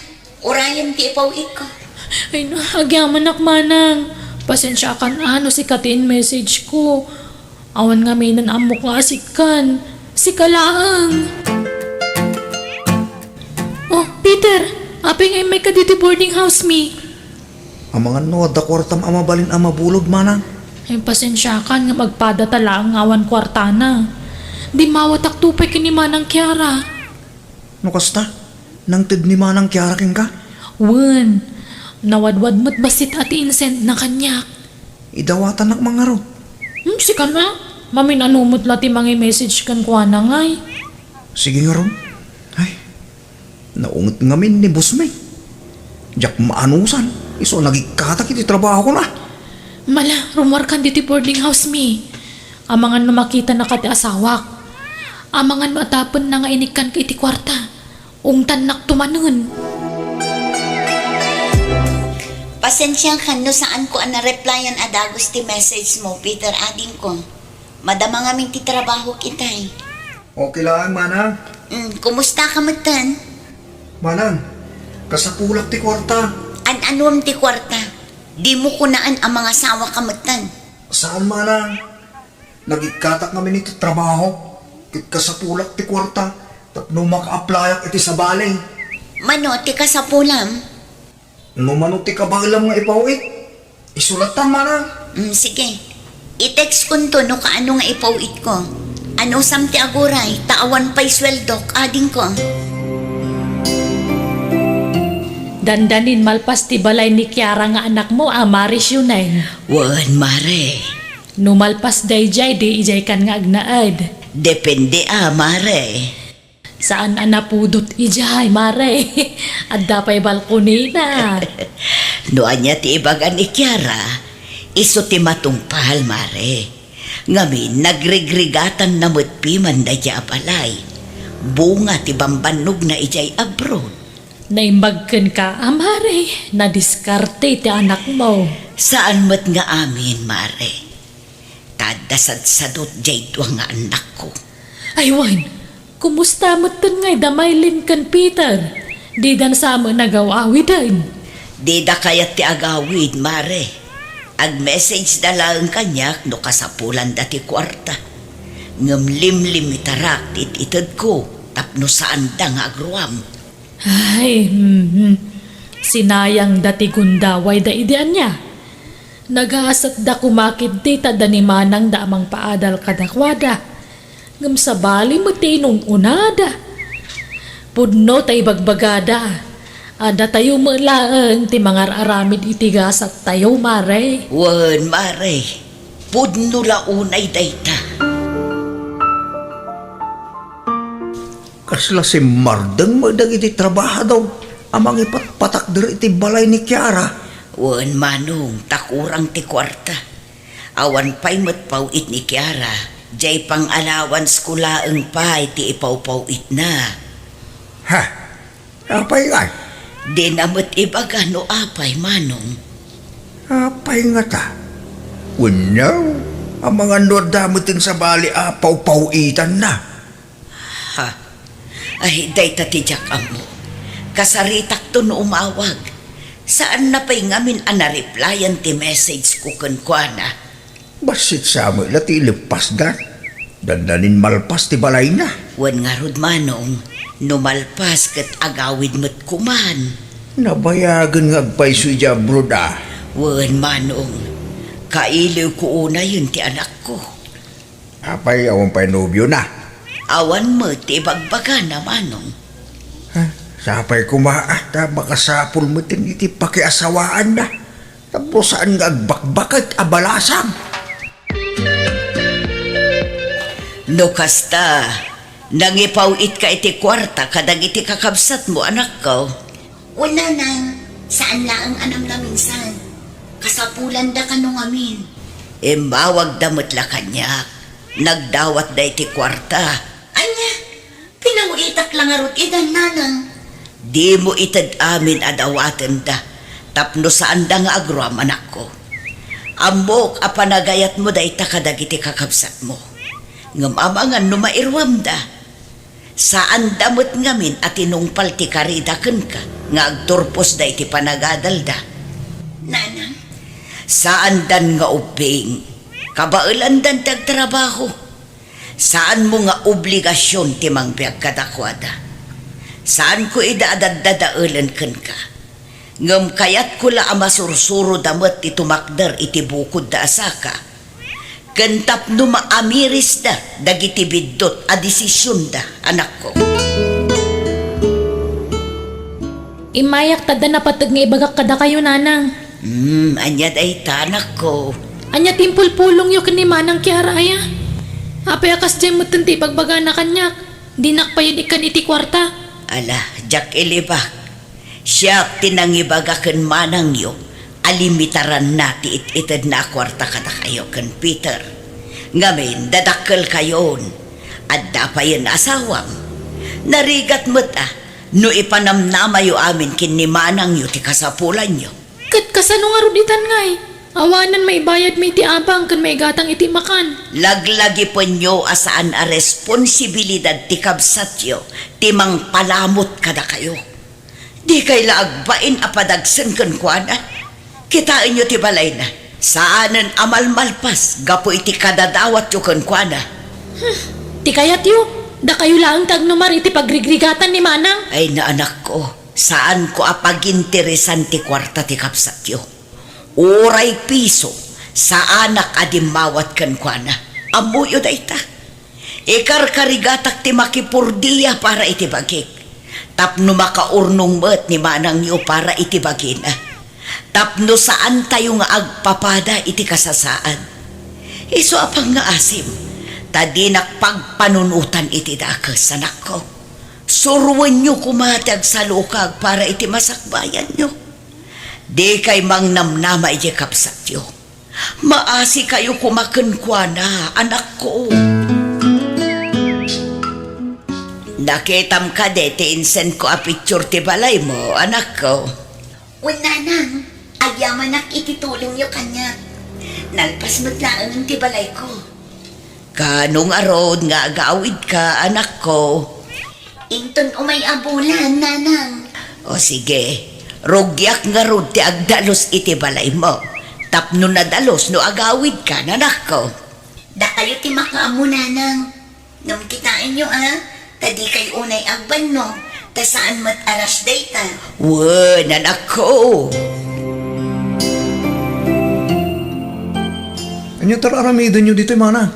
urayem ti ipaw-itko. Ay, no, agyamanak, manang. Pasensiakan a no sika ti in-message ko. Awan ngaminen ammok nga asikan. Sika laeng. Oh, Peter, apay nga immayka ditoy boarding house mi? Amangan no adda kuartam a mabalin a mabulod, manang? Ay, pasensiakan ngem agpadata laeng nga awan kuartana. Dimmawatakto pay ken ni Manang Kiara. No kasta, nangted ni Manang Kiara kenka? Wen, nawadwad met bassit a ti insendna kaniak. Idawatannak man ngarud. Hmm, sika na? Mamin-ano met la ti mangi-message kenkuana ngay? Sige ngarud. Ay, naunget ngamin ni boss mi. Diak maanusan, isu a nagikkatak iti trabahokon a. Mala, rummuarkan ditoy boarding house mi. Amangan no makitanaka ti asawak. Amangan no adapenna nga inikkanka iti kuarta. Ungtannakto manen. Pasensiakan no saanko a nareplyan a dagus ti message mo, Peter, adingko. Madama ngamin ti trabahok itay. Okay laeng, manang. Mm, kumusta ka metten? Manang, kasapulak ti kuarta. An-anuem ti kuarta? Dimo kunaen a mangasawa ka metten. Saan, manang. Nagikkatak ngamin iti trabaho, ket kasapulak ti kuarta tapno maka-applyak iti sabali. Mano ti kasapulam? No mano ti kabaelam nga ipaw-it, isu latta, manang. Mm, sige. I-textkonto no kaano nga ipaw-itko. Anusam ti aguray, ta awan pay sueldok, adingko. Dandanin malpas ti balay ni Kiara nga anakmo a Mare Sioneng. Wen, mare. No malpas daydiay, di idiaykan nga agnaed. Depende a, mare. Saan a napudot idiay, mare. Adda pay balkonina. No ania ti ibaga ni Kiara, isu ti matungpal, mare. Ngamin, nagrigrigatanna met piman daydiay a balay. Bunga ti bambannogna idiay abroad. Naimbag kenka a, mare. Nadiskarte ti anakmo. Saan met nga amin, mare. Ta adda sadsadot diay dua nga annakko. Ay wen, kumusta metten ngay da Maylin ken Peter? Dida sa met nagaw-awiden? Dida kayat ti agawid, mare. Ag-messageda laeng kaniak no kasapulanda ti kuarta. Ngem limlimitarak ti it-itedko tapno saanda nga agruam. Ay, hmm, hmm. Sinayangda ti gundawayda idi ania. Nagasatda koma ketdi ta adda ni manangda a mangpaadal kadakuada. Ngem sabali met ti inun-unada. Pudno ta ibagbagada a datayo met laeng ti mangar-aramid iti gasattayo, mare. Wen, mare. Pudno la unay dayta. Kasla simmardeng met dagiti trabahador a mangipatpatakder iti balay ni Kiara. Wen, manong, ta kurang ti kuarta. Awan pay met paw-it ni Kiara, diay pang-allowance ko laeng pay ti ipawpaw-itna. Ha? Apay ngay? Dina met ibaga no apay, manong. Apay ngata? Wenno, amangan no adda met ti sabali a pawpaw-itanna. Ha? Ay, dayta ti diak ammo. Kasaritakto no umawag. Saanna pay ngamin a nareplyan ti message ko kenkuana. Bassit sa met la ti ileppasda. Dandanin malpas ti balayna. Wen ngarud, manong, no malpas ket agawid met koman. Nabayagen nga agpayso idiay abroad a. Wen, manong, kailiwko unayen ti anakko. Apay, awan pay nobiona? Awan met ti ibagbagana, manong. Ha? Sapay koma a, ta makasapul met iti pakiasawaanna. Tapno saan nga agbakbaket a balasang. No kasta, nangipaw-itka iti kuarta kadagiti kakabsatmo, anakko? Wen, nanang, saan laeng a namnaminsan. Kasapulanda kano ngamin. Immawagda met la kaniak. Nagdawatda iti kuarta. Ania? Pinaw-itak la ngarud ida, nanang. Dimo ited amin a dawatenda, tapno saanda nga agruam, anakko. Ammok a panagayatmo dayta kadagiti kakabsatmo. Ngem amangan no mairuamda. Saanda met ngamin a tinungpal ti karida kenka nga agturposda iti panagadalda. Nanang? Saandan nga ubbing. Kabaelandan ti agtrabaho. Saanmo nga obligasion ti mangbiag kadakuada. Saanko ida a daddadaelen kenka. Ngem kayatko la a masursuroda met ti tumakder iti bukodda a saka, ken tapno maamirisda dagiti biddut a desisionda, anakko. Immayak ta adda napateg nga ibagak kadakayo, nanang. Hmm, ania dayta, anakko? Ania ti impulpulongyo ken ni Manang Kiara aya? Apay a kasdiay metten ti ibagbagana kaniak? Dinak payen ikkan iti kuarta. Ala, diak ilibak. Siak ti nangibaga ken manangyo a limitaranna ti it-itedna a kuarta kadakayo ken Peter. Ngamin, dadakkelkayon. Adda payen asawam. Narigat met a no ipanamnamayo amin ken ni manangyo ti kasapulanyo. Ket kasano ngarud itan ngay? Awanen maibayadmi iti abang ken maigatang iti makan. Laglagipenyo a saan a responsibilidad ti kabsatyo ti mangpalamut kadakayo. Dikay la agbain a padagsen kenkuana. Kitaenyo ti balayna. Saanen a malmalpas gapu iti kadadawatyo kenkuana. Hmm, ti kayatyo, dakayo laeng ti agnumar iti pagrigrigatan ni Manang. Ay, naanakko, saanko a paginteresan ti kuarta ti kabsatyo. Uray piso, saanak a dimmawat kenkuana. Ammoyo dayta. Ikarkarigatak ti makipurdia para iti bagik, tapno makaurnong met ni manangyo para iti bagina, tapno saantayo nga agpapada iti kasasaad. Isu a pangngaasim, ta dinak pagpanunotan iti dakes, anakko. Suroenyo koma ti agsalukag para iti masakbayanyo. Dikay mangnamnama idiay kabsatyo. Maasikayo koma kenkuana, anakko. Nakitam kadi ti insenko a picture ti balaymo, anakko? Wen, nanang, agyamanak iti tulongyo kaniak. Nalpas met laengen ti balayko. Kaano ngarud nga agawidka, anakko? Inton umay a bulan, nanang. O sige, rugiak ngarud ti agdalus iti balaymo, tapno nadalus no agawidka, anakko. Dakayo ti makaammo, nanang. Ngem kitaenyo a, ta dikay unay agbanno, ta saan met a rush dayta. Wen, anakko. Ania ti ar-aramidenyo ditoy, manang?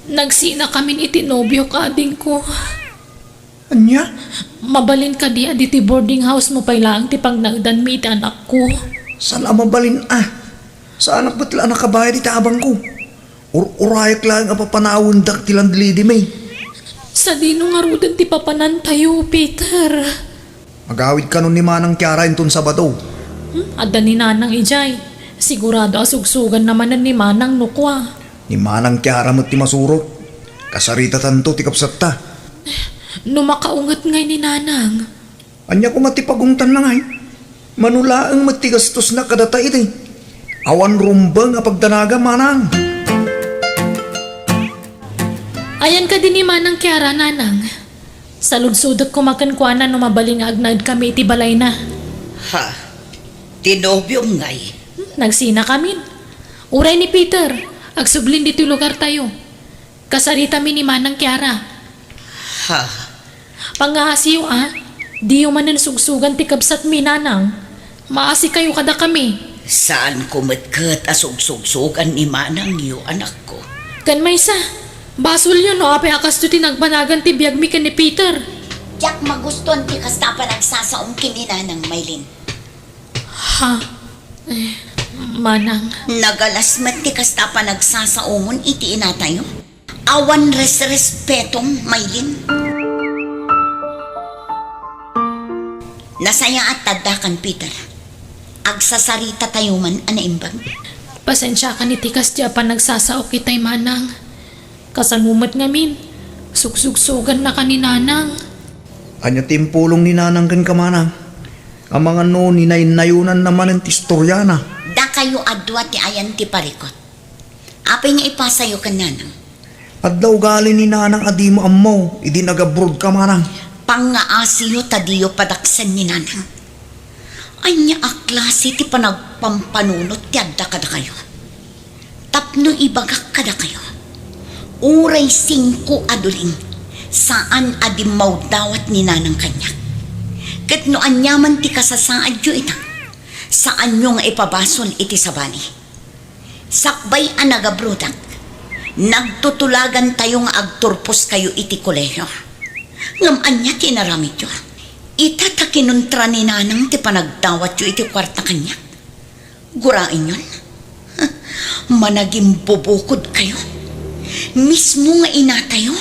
Nagsinakamin iti nobiok, adingko. Ania? Mabalin kadi a ditoy boarding house-mo pay laeng ti pagnaedanmi iti anakko? Saan a mabalin a? Saanak met la a nakabayad iti abangko. Ur-urayak laeng a papanawendak ti landlady-mi. Sadino ngaruden ti papanantayo, Peter? Agawid kanon ni Manang Kiara inton Sabado. Hmm, adda ni Nanang idiay. Sigurado a sugsuganna manen ni Manang no kua. Ni Manang Kiara met ti masurot. Kasaritatanto ti kabsatta. No makaunget ngay ni Nanang. Ania koma ti pagungtanna ngay? Mano laeng met ti gastosna kadata idi. Awan rumbeng a pagdanagan, manang. Ayan kadi ni Manang Kiara, nanang. Saludsodek koma kenkuana no mabalin nga agnaedkami iti balayna. Ha? Ti nobiom ngay? Hmm, nagsinakamin. Uray ni Peter, agsublin ditoy lugartayo. Kasaritami ni Manang Kiara. Ha? Pangngaasiyo a, diyo manen sugsugan ti kabsatmi, nanang. Maasikayo kadakami. Saanko met ket a sugsugsugan ni manangyo, anakko. Ken maysa, basolyo no apay a kastoy ti nagbanagan ti biagmi ken ni Peter. Diak magustuan ti kasta a panagsasaom ken ni Nanang, Maylin. Ha? Eh, manang. Nagalas met ti kasta a panagsasaomon iti inatayo. Awan resrespetom, Maylin. Nasayaat ta addakan, Peter. Agsasarita tayo man a naimbag. Pasensiakan iti kasdi a panagsasaok itay, manang. Kasano met ngamin, sugsugsugannaka ni nanang. Ania ti impulong ni nanang kenka, manang? Amangan no ninaynayonanna manen ti istoriana. Dakayo a dua ti ayan ti parikut. Apay nga ipasayo ken nanang? Adda ugali ni nanang a dimo ammo idi nag-abroad ka, manang. Pangngaasiyo ta diyo padaksen ni nanang. Ania a klase ti panagpampanunot ti adda kadakayo? Tapno ibagak kadakayo, uray singko a duling, saan a dimmawdawat ni nanang kaniak. Ket no aniaman ti kasasaadyo ita, Saanyo nga ipabasol iti sabali. Sakbay a nagabrodak, nagtutulagantayo nga agturposkayo iti kolehiyo. Ngem ania ti inaramidyo? Ita ta kinuntra ni Nanang ti panagdawatyo iti kuarta kaniak. Guraenyon, managimbubukod kayo. Mismo nga inatayo,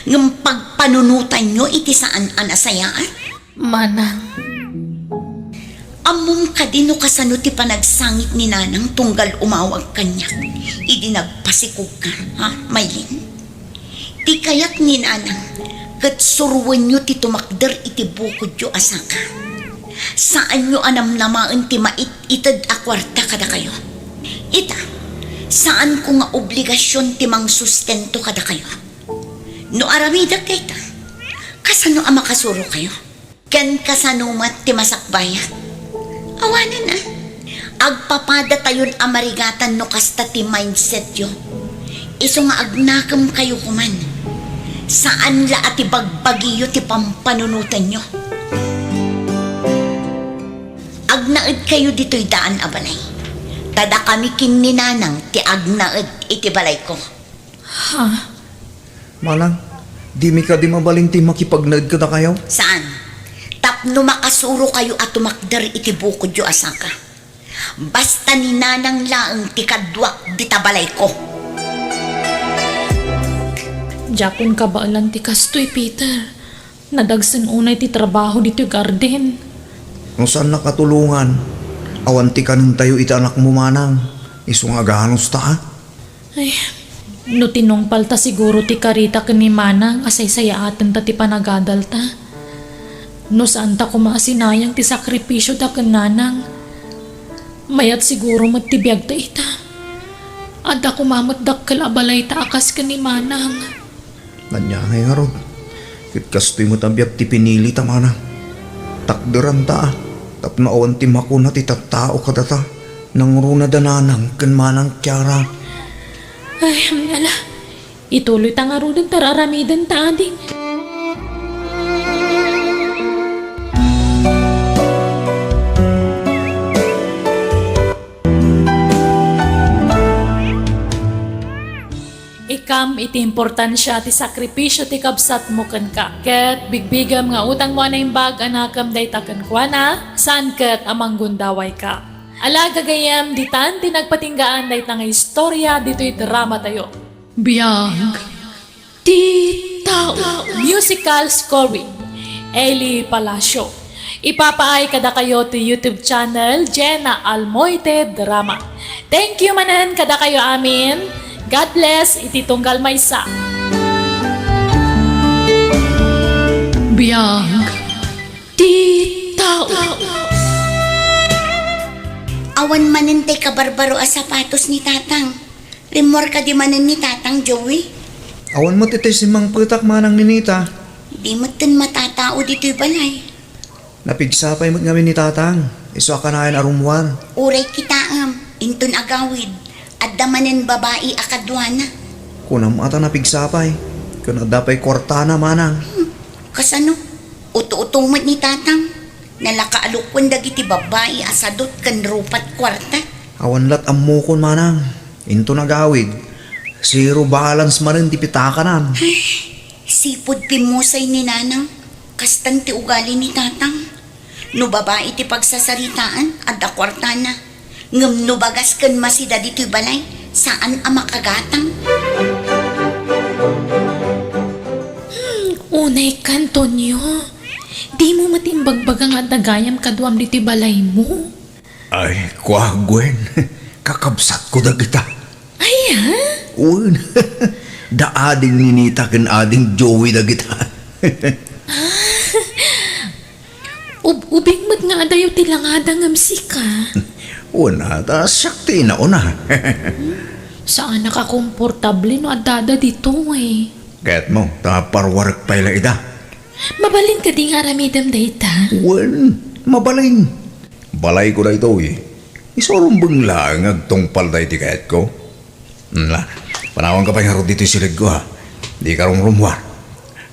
ngem pagpanunotanyo iti saan a nasayaat. Manang. Ammom kadi no kasano ti panagsangit ni Nanang tunggal umawag kaniak idi nagpasikogka, ha, Maylin? Ti kayat ni Nanang, ket suroenyo ti tumakder iti bukodyo a saka. Saanyo a namnamaen ti mait-ited a kuarta kadakayo. Ita, saanko nga obligasion ti mangsustento kadakayo. No aramidek dayta, kasano a makasurokayo? Ken kasano met ti masakbayak? Awanen a, agpapadatayon a marigatan no kasta ti mindsetyo. Isu nga agnakemkayo koman. Saan la a ti bagbagiyo ti pampanunotenyo. Agnaedkayo ditoy daan a balay. Ta dakami ken ni Nanang ti agnaed iti balayko. Ha? Manang, dimi kadi mabalin ti makipagnaed kadakayo? Saan? Tapno makasurokayo a tumakder iti bukodyo a saka. Basta ni Nanang laeng ti kaduak dita balayko. Diakon kabaelan ti kastoy, Peter. Nadagsen unay ti trabaho ditoy garden. No saan nakatulongan, awan ti kanentayo iti anakmo, Manang. Isu nga aganusta, a? Ay, no tinungpalta siguro ti karita ken ni Manang a saysayaatenta ti panagadalta. No saanta koma a sinayang ti sakripisioda ken Nanang, mayat siguro met ti biagta ita. Adda koma met dakkel a balayta a kas ken ni Manang. Ania ngay ngarud? Ket kastoy met a biag ti pinilita, Manang. Takderanta, a, tapno awan ti makuna ti tattao kadata. Nangruna da Nanang ken Manang Kiara. Ay, ala. Ituloyta ngaruden ta ar-aramidenta, ading. Ikam iti importansia ti sakripisio ti kabsatmo kenka, ket bigbigam nga utangmo a naimbag a nakem dayta kenkuana, saan ket a manggundawayka. Ala, gagayyem, ditan ti nagpatinggaan dayta nga istoria ditoy dramatayo. Biag ti tao. Musical scoring, Eli Palacio. Ipapaay kadakayo ti YouTube channel, Jenna Almoite Drama. Thank you manen kadakayo amin. God bless iti tunggal maysa. Biag ti tao. Awan manen tay kabarbaro a sapatos ni Tatang. Rimmuar kadi manen ni Tatang, Joey? Awan met itay simmangpetak, Manang Ninita. Di metten matatao ditoy balay. Napigsa pay met ngamin ni Tatang. Isu a kanayon a rummuar. Uray kitaem, inton agawid, adda manen babai a kaduana. Kunam a ta napigsa pay. Ken adda pay kuartana, Manang. Hmm, kasano? Uto-uto met ni Tatang. Nalaka a lukuen dagiti babbai a sadot ken rupat kuarta. Awan lat ammokon, Manang. Inton agawid, zero balance manen ti pitakanan. Ay, sipud pimmusay ni Nanang. Kastan ti ugali ni Tatang. No babai ti pagsasaritaan, adda kuartana. Ngem no bagas ken masida ditoy balay, saan a makagatang. Hmm, unay ka, Antonio. Dimo met imbagbaga nga adda gayam kaduam ditoy balaymo? Ay, kua, Gwen. Kakabsatko dagita. Ay, ha? Wen. Da ading Ninita ken ading Joey dagita. Ah, ub-, ubing met nga adayo ti langada ngem sika. Wen, ta siak ti inauna. Saanak a komportable no addada ditoy. Kayatmo, ta parwarek pay la ida. Mabalin kadi nga aramidem dayta? Wen, mabalin. Balayko daytoy. Isu a rumbeng laeng nga agtungpalda iti kayatko. Ala, panawanka pay ngarud ditoy silegko, ha. Dika rumrummuar.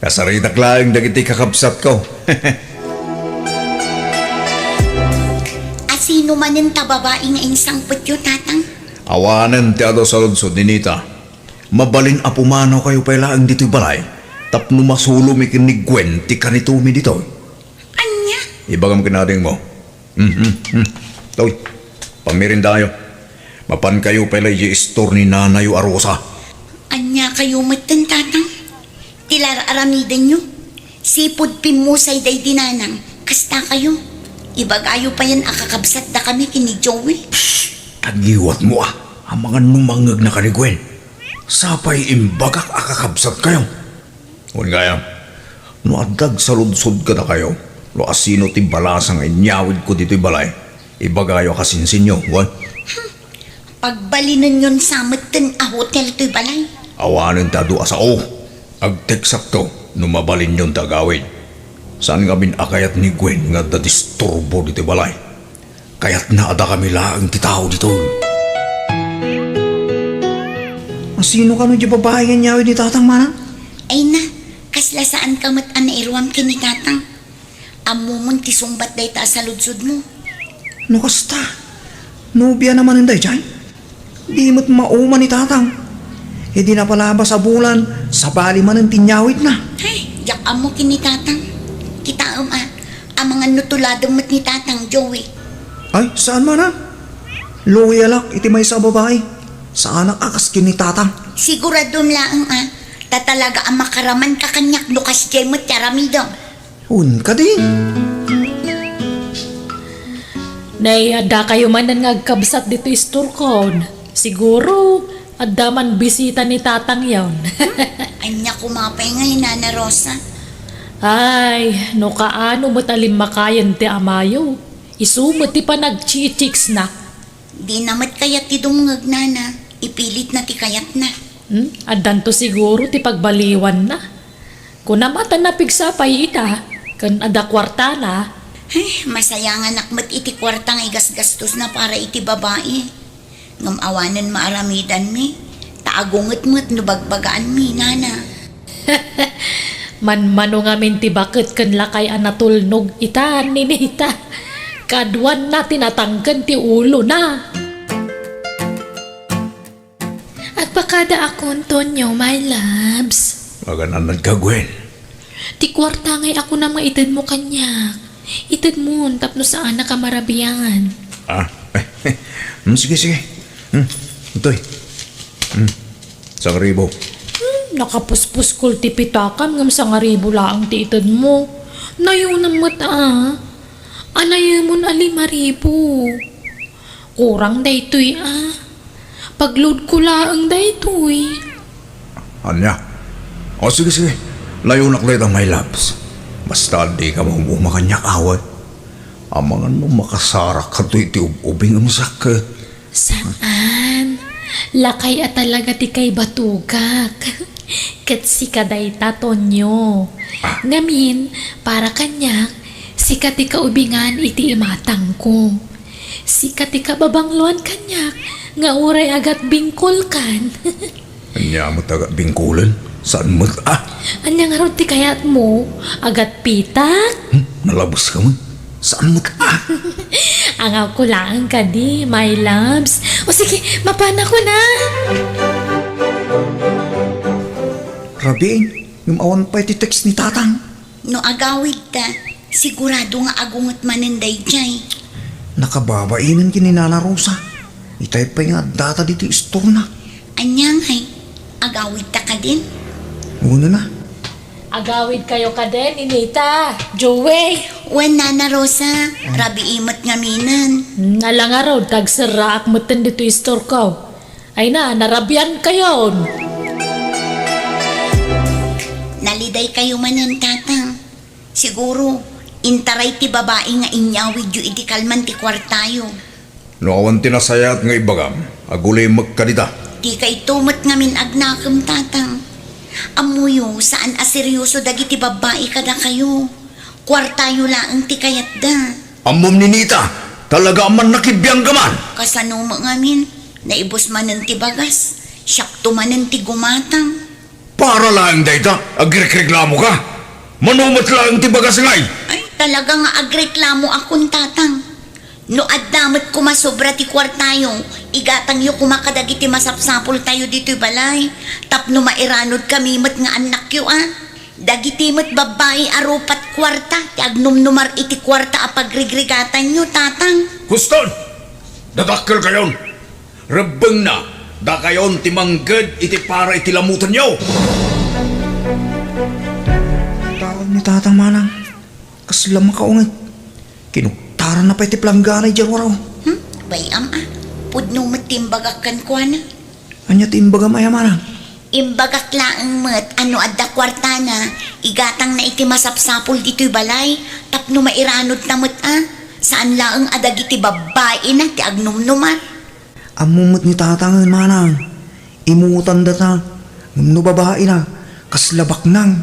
Kasaritak laeng dagiti kakabsatko. As Sino manen ta babai nga insangpetyo, Tatang? Awanen ti adu saludsod ni Nita. Mabalin a pumanaw kayo pay laeng ditoy balay tapno masulomi ken ni Gwen ti kanitomi ditoy. Ania? Ibagam ken adingmo. Hmm, hmm, hmm. Toy, pamirindayo. Mapan kayo pay la idiay istor ni nanayo a Rosa. Ania kayo metten, Tatang? Ti ar-aramidenyo? Sipud pimmusay daydi nanang, kasta kayo. Ibagayo payen a kakabsatdakami ken ni Joey. Psst! Agiwatmo a, amangan no mangngegna ken ni Gwen. Sapay imbagak a kakabsatkayo. Wen gayam, no adda agsaludsod kadakayo, no asino ti balasa nga inyawidko ditoy balay, ibagayo a kasinsinyo, wen? Pagbalinenyon sa metten a hotel toy balay. Awanen ti adu a sao. Agteksakto no mabalinyon ti agawid. Saan ngamin a kayat ni Gwen nga adda disturbo ditoy balay. Kayatna a dakami laeng ti tao ditoy. Asino kano diay babai nga inyawid ni Tatang, Manang? Ay na, kasla saan ka met a nairuam ken ni Tatang. Ammomon ti sungbat dayta a saludsodmo. No kasta, nobiana manen daydiay? Di met mauma ni Tatang. Idi napalabas a bulan, sabali manen ti inyawidna. Ay, diak ammo ken ni Tatang. Kitaem a, amangan no tuladem met ni Tatang, Joey. Ay, saan man a? Loyalak iti maysa a babai. Saanak a kas ken ni Tatang. Siguradom laeng a, ta talaga a makaramanka kaniak no kasdiay met ti aramidem. Wen kadi? Nay, adda kayo manen nga agkabsat ditoy istorkon. Siguro, adda man bisita ni Tatang yon. Ania koma pay ngay, Nana Rosa? Ay, no kaano met a limmakayen ti amayo, isu met ti panagchichiksna. Dina met kayat ti dumngeg, Nana. Ipilitna ti kayatna. Hmm? Addanto siguro ti pagbaliwanna. Kunam a ta napigsa pay ita, ken adda kuartana. Ay, masayanganak met iti kuarta nga igasgastosna para iti babai. Ngem awanen maaramidanmi, ta agunget met no bagbagaanmi, Nana. Manmano ngamin ti baket ken lakay a natulnog ita, Ninita. Kaduanna ti natangken ti ulona. Agpakadaakon, Tonyo, my loves. Agan-annadka, Gwen? Ti kuarta ngay a kunam nga itedmo kaniak. Itedmon tapno saanak a marabian. Ah, hmm, sige, sige. Hmm, itoy. Hmm, sangribu. Hmm, nakapuspuskol ti pitakam ngem sangribu laeng ti itedmo. Nayonam met a. Anayemon a limaribu. Kurang daytoy a. Pagloadko laeng daytoy. Ania? O, sige, sige. Layonak dayta, my loves. Basta dika maum-uma kaniak, awan. Amangan no makasarak kato iti ub-ubing a masakke. Saan? Lakay a talaga ti kaibatogak. Ket sika dayta, Tonyo. Ah. Ngamin, para kaniak, sika ti kaubingan iti imatangko. Sika ti kababangloan kaniak nga uray agatbingkolkan. Ania met agatbingkolen? Saan met a? Ania ngarud ti kayatmo? Agatpitak? Hmm, nalabeska met. Saan met a? Angawko laeng kadi, my loves. O sige, mapanakon a. Rabiin, ngem awan pay ti text ni Tatang. No agawidta, sigurado nga agunget manen daydiay. Nakababainen ken ni Nana Rosa. Itay pay nga addata ditoy istorna. Ania ngay, agawidta kadin? Wen a. Agawidkayo kadin, Ninita, Joey. Wen, Nana Rosa, rabii met ngaminen. Hmm, ala ngarud, ta agserraak metten ditoy istorko. Ay na, narabiankayon. Nalidaykayo manen, Tatang. Siguro, intaray ti babai nga inyawidyo idi kalman ti kuartayo. No awan ti nasayaat nga ibagam, agulimek kadita. Dikayto met ngamin agnakem, Tatang. Ammoyo, saan a serioso dagiti babbai kadakayo. Kuartayo laeng ti kayatda. Ammom, Ninita, talaga a mannakibiangka man. Kasano met ngamin? Naibus manen ti bagas. Siakto manen ti gumatang. Para laeng dayta, agrekreklamoka? Mano met laeng ti bagas ngay? Ay, talaga nga agreklamoakon, Tatang. No adda met koma sobra ti kuartayo, igatangyo koma kadagiti masapsapultayo ditoy balay, tapno mairanudkami met nga annakyo a. Dagiti met babbai a rupa't kuarta ti agnumnumar iti kuarta a pagrigrigatanyo, Tatang. Huston! Dadakkelkayon! Rebbengna, dakayon ti mangged iti para iti lamutenyo! Taon ni Tatang Manang, kasla makaunget. Kinuktaranna pay ti planggana idiay ruar. Hmm? Bay-am a. Pudno met ti imbagak kenkuana. Ania ti imbagam aya, Manang? Imbagak laeng met a no adda kuartana, igatangna iti masapsapul ditoy balay, tapno mairanudna met a. Saan laeng a dagiti babbaina ti agnumnumar. Ammo met ni Tatangen, Manang. Imutan data, ngem no babaina, kasla baknang.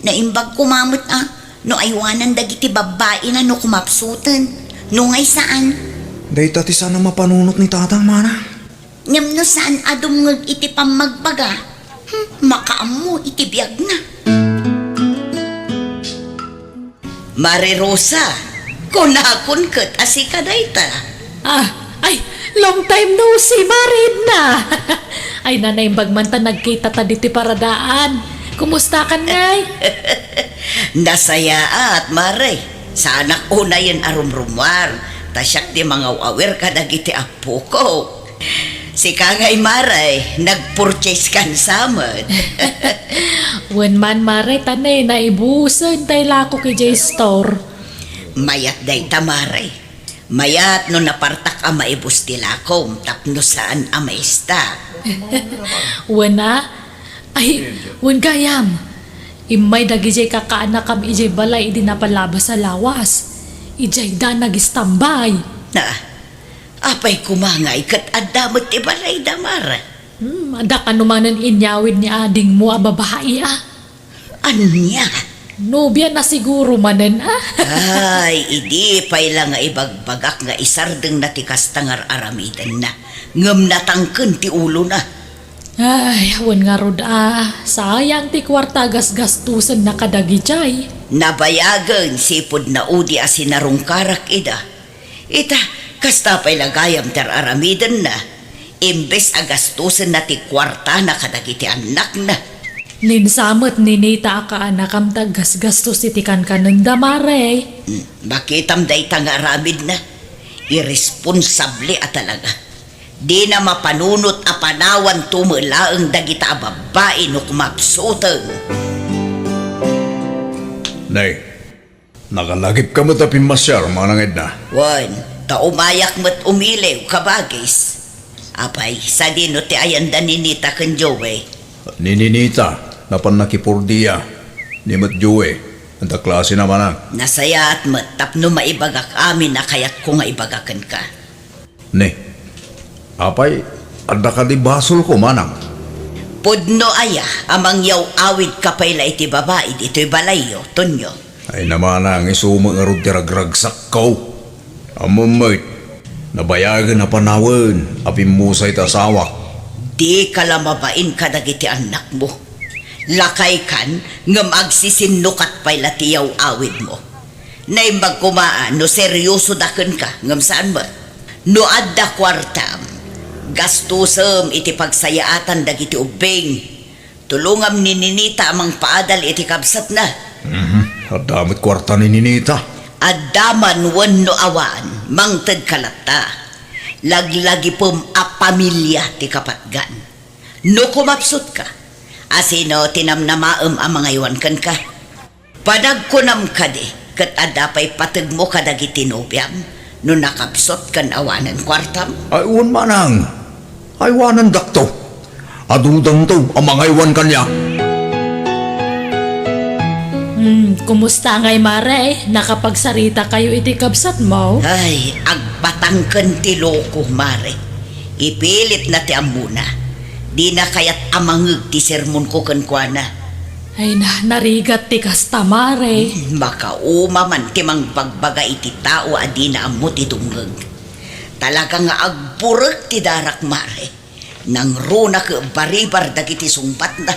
Naimbag koma met a, no aywanan dagiti babbaina no kumapsuten. No ngay saan. Dayta ti saan a mapanunot ni Tatang, Manang. Ngem no saan a dumngeg iti pammagbaga, hmm, makaammo iti biagna. Mare Rosa, kunakon ket a sika dayta. Ah, ay, long time no see, Mare Edna. Ay, nanaimbag man ta nagkita ta diti paradaan. Kumustakan ngay? Nasayaat, Mare. Saanak unayen a rumrumuar, ta siak ti mangaw-awir kadagiti apoko. Sika ngay, Mare, nagpurchase kan samet. Wen man, Mare, ta ne, naibusen tay lakok idiay store. Mayat dayta, Mare. Mayat no napartak a maibus ti lakom tapno saan a maista. Wen a? Ay, wen gayam. Immay dagidiay kakaanakam idiay balay idi napalabas a lawas. Idiay da nagistambay. Na, apay koma ngay ket adda met ti balayda, Mare? Hmm, adda kano manen inyawid ni adingmo a babai a. Ania? Nobia na siguro manen a. Ay, idi pay la nga ibagbagak nga isardengna ti kasta nga ar-aramidenna, ngem natangken ti ulona. Ay, wen ngarud a, sayang ti kuarta a gasgastusenna kadagijay. Nabayagen sipud naudi a sinarungkarak ida. Ita, kasta pay la gayam ti ar-aramidenna, imbes a gastusenna ti kuartana kadagiti annakna. Ninsa met ni Nita a kaanakam ti aggasgastos iti kankanenda, Mare. Hmm, makitam dayta nga aramidna. Irresponsable a talaga. Dina mapanunot a panawanto met laeng dagita a babbai no kumapsuten. Nay, nakalagipka met a pimmasiar, Manang Edna? Wen, ta umayak met umiliw, kabagis. Apay, sadino ti ayanda ni Nita ken Joey? Ni Ninita, napan nakipurdia. Ni met Joey, anta klasena, Manang? Nasayaat met tapno maibagak amin a kayatko nga ibaga kenka. Ne, apay, adda kadi basolko, Manang? Pudno aya a mangyaw-awidka pay la iti babai ditoy balayyo, Tonyo? Ay, Manang, isu met ngarud ti ragragsakko. Ammom met, nabayagen a panawen a pimmusay ti asawak. Dika la mabain kadagiti annakmo. Lakaykan, ngem agsisinnukat pay la ti yaw-awidmo. Naimbag koma a no seriosoda kenka, ngem saan met. No adda kuartam, gastusem iti pagsayaatan dagiti ubbing. Tulongam ni Ninita a mangpaadal iti kabsatna. Mhm. Adda met kuarta ni Ninita. Adda man wenno awan, mangtedka latta. Laglagipem a pamilia ti kapatgan. No kumapsutka, asino ti namnamaem a mangaywan kenka? Panagkunam kadi, ket adda pay pategmo kadagiti nobiam no nakapsut ken awanen kuartam? Ay, wen, Manang. Aywanendakto. Adudanto a mangaywan kaniak. Hmm, kumusta ngay, Mare? Nakapagsarita kayo iti kabsatmo? Ay, agbatangken ti loko, Mare. Ipilitna ti ammona. Dina kayat a mangeg ti sermonko kenkuana. Ay na, narigat ti kasta, Mare. Hmm, makauma man ti mangbagbaga iti tao a dina ammo ti dumngeg. Talaga nga agburek ti darak, Mare. Nangruna ket baribar dagiti sungbatna.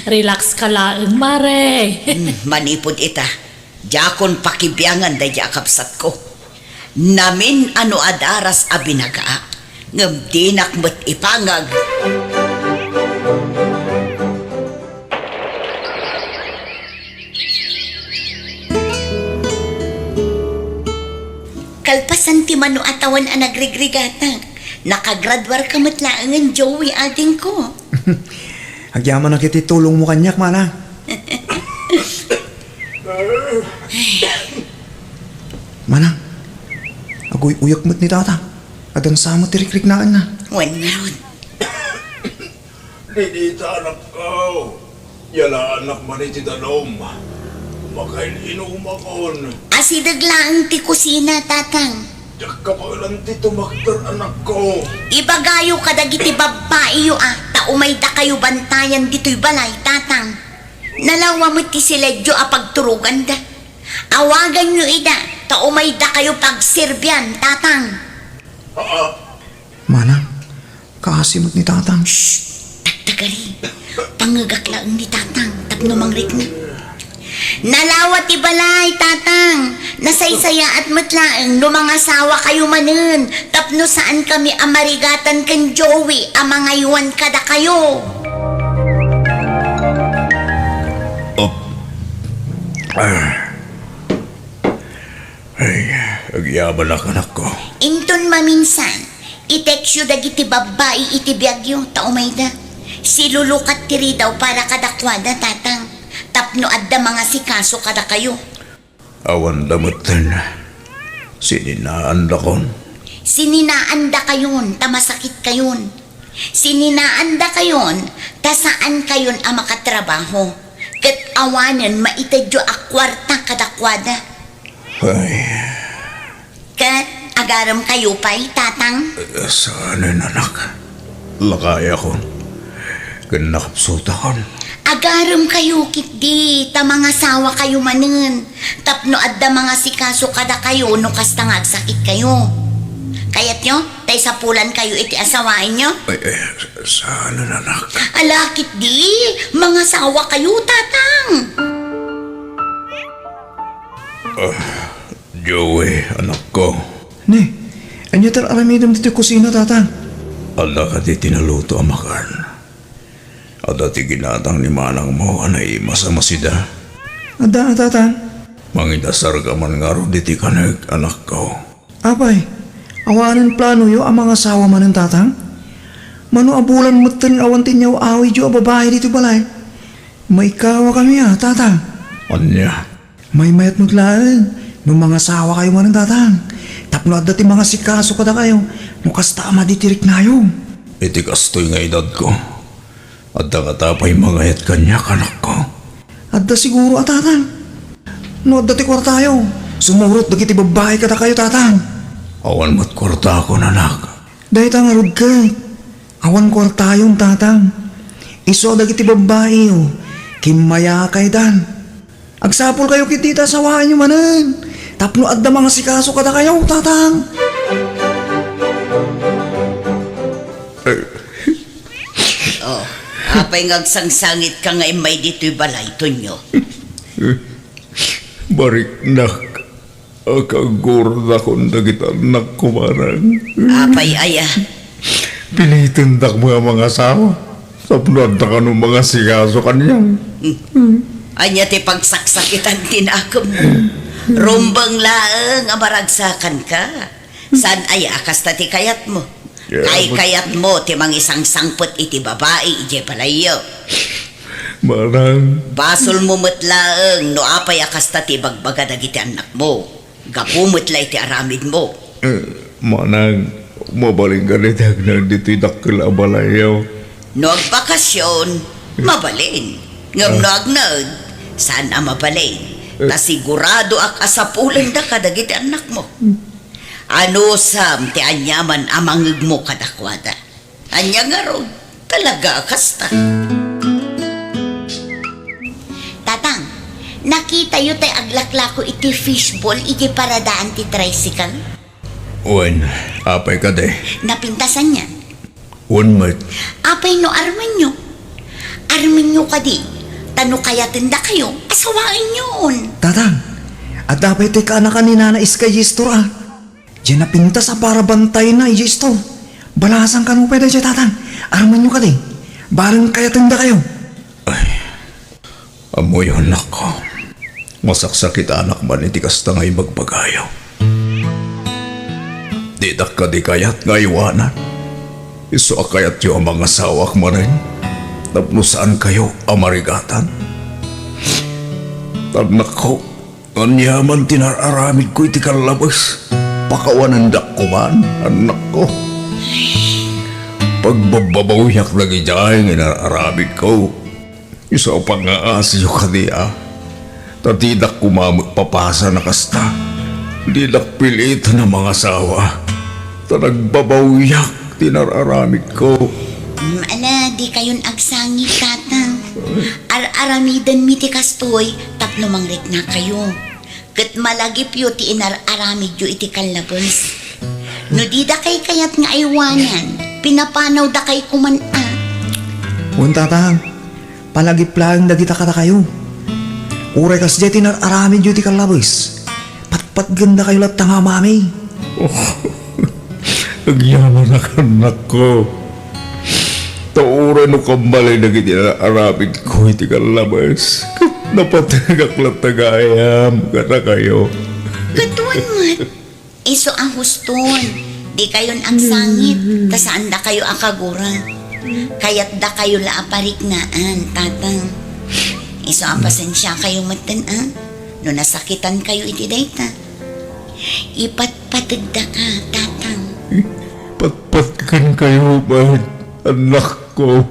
Relax ka laeng, Mare. Hmm, manipud ita, diakon pakibiangan daydi a kabsatko. Namin a no adaras a binagaak, ngem dinak met ipangag. Kalpasan ti mano a tawen a nagrigrigatak, nakagraduarka met laengen, Joey, adingko. Agyamanak iti tulongmo kaniak, manang. Manang, aguy-uyak met ni tata. Adda sa met ti rikriknaanna. Wen ngarud. Didita, anakko. Yalaanak man iti danum. Makail-inumakon. Asideg laeng ti kusina, Tatang. Diak kabaelan ti tumakder, anakko. Ibagayo kadagiti babbaiyo a ta umaydakayo bantayan ditoy balay, Tatang. Nalawa met ti siledyo a pagturoganda. Awaganyo ida ta umaydakayo pagserbian, Tatang. Aa. Manang, kaasi met ni Tatang. Shh! Tagtagari. Pangngegak laeng ni Tatang tapno mangrikna. Nalawa ti balay, Tatang. Nasaysayaat met laeng no mangasawakayo manen tapno saankami a marigatan ken Joey a mangaywan kadakayo. Op. Ah. Ay, agyamanak, anakko. Inton maminsan, i-textyo dagiti babbai iti biagyo ta umayda. Silulukat ti ridaw para kadakuada, Tatang, tapno adda mangasikaso kadakayo. Awanda metten. Sininaandakon. Sininaandakayon ta masakitkayon. Sininaandakayon ta saankayon a makatrabaho. Ket awanen maitedyo a kuarta kadakuada. Ay. Ket agaremkayo pay, Tatang? Eh, saanen, anak. Lakayakon. Ken nakapsutakon. Agaremkayo ketdi ta mangasawakayo manen tapno adda mangasikaso kadakayo no kasta nga agsakitkayo. Kayatyo ta isapulankayo iti asawaenyo? Ay, ay, saanen, anak. Ala ketdi, mangasawakayo, Tatang. Ah, Joey, anakko. Ne, ania ti ar-aramidem ditoy kusina, Tatang? Adda kadi ti naluto a makan? Adda ti ginatang ni manangmo a naimas a masida? Adda, Tatang. Mangidasarka man ngarud iti kanek, anakko. Apay, awanen planoyo a mangasawa manen, Tatang? Mano a bulan metten nga awan ti inyaw-awidyo a babai ditoy balay? Maikawakami a, Tatang. Ania? Maymayat met laeng no mangasawakayo manen, Tatang, tapno adda ti mangasikaso kadakayo no kasta a madi ti riknayo. Iti kastoy nga edadko, adda ngata pay mangayat kaniak, anakko? Adda siguro a, Tatang. No adda ti kuartayo, sumurot dagiti babbai kadakayo, Tatang. Awan met kuartakon, anak. Dayta ngarud ket, awan kuartayon, Tatang. Isu a dagiti babbaiyo, kimmayakaydan. Agsapulkayo ketdi ta asawaenyo manen, tapno adda mangasikaso kadakayo, Tatang. Oh, apay nga agsangsangitka nga immay ditoy balay, Tonyo? Bariknak. Akaguradakon dagiti annakko, manang. Apay aya? Pilitendak nga mangasawa tapno adda kano mangasikaso kaniak. Hmm. Ania ti pagsaksakitan ti nakemmo? Rumbeng laeng a maragsakanka. Saan aya a kasta ti kayatmo? Kay kayatmo ti mangisangsangpet iti babai idiay balayyo. Manang. Basolmo met laeng no apay a kasta ti ibagbaga dagiti annakmo. Gapu met la iti aramidmo. Eh, manang, mabalin kadi ti agnaed ditoy dakkel a balayyo? No agbakasyon, mabalin. Ngem no agnaed, saan a mabalin. Ta siguradoak a sapulenda kadagiti annakmo. Anusam ti aniaman a mangngegmo kadakuada. Ania ngarud, talaga a kasta. Tatang, nakitayo tay aglaklako iti fishball iti paradaan ti tricycle? Wen, apay kadi? Napintas anian? Wen met. Apay no armenyo? Armenyo kadi, ta no kayatendakayo, asawaenyon. Tatang, adda pay ti kaanakan ni Nana Iskay Yestor a? Diay napintas a para bantayna idiay istor. Balasan kano pay daydiay, Tatang. Armenyo kadi. Bareng kayatendakayo. Ay, ammoyo, annakko. Masaksakitanak man iti kasta nga ibagbagayo. Didak kadi kayat nga aywanan. Isu a kayatyo a mangasawaak manen tapno saankayo a marigatan. Annakko, aniaman ti nar-aramidko iti kallabes. Pakawanendak koman, annakko. Pagbabbabawiak dagidiay nga inar-aramidko. Isu a pangngaasiyo kadi a. Ta didak koma met papasan a kasta. Didak pilitan a mangasawa. Ta nagbabawiak ti nar-aramidko. Mm, ala, dikayon agsangit, Tatang. Ar-aramidenmi ti kastoy tapno mangriknakayo. Ket malagipyo ti inar-aramidyo iti kallabes. No didakay kayat nga aywanan, pinapanawdakay koman a. Wen, Tatang, palagip laeng dagita kadakayo. Uray kasdiay ti inar-aramidyo iti kallabes, patpatgendakayo latta nga amami. Agyamanak, annakko. Ta uray no kammalay dagiti aramidko iti kallabes, ket napategak latta gayam kadakayo. Ket wen met, isu a huston, dikayon agsangit, ta saandakayo a kagura. Kayatdakayo la a pariknaan, Tatang. Isu a pasensiakayo metten a, no nasakitankayo iti dayta. Ipatpategdaka, Tatang. Patpatgenkayo met, annakko.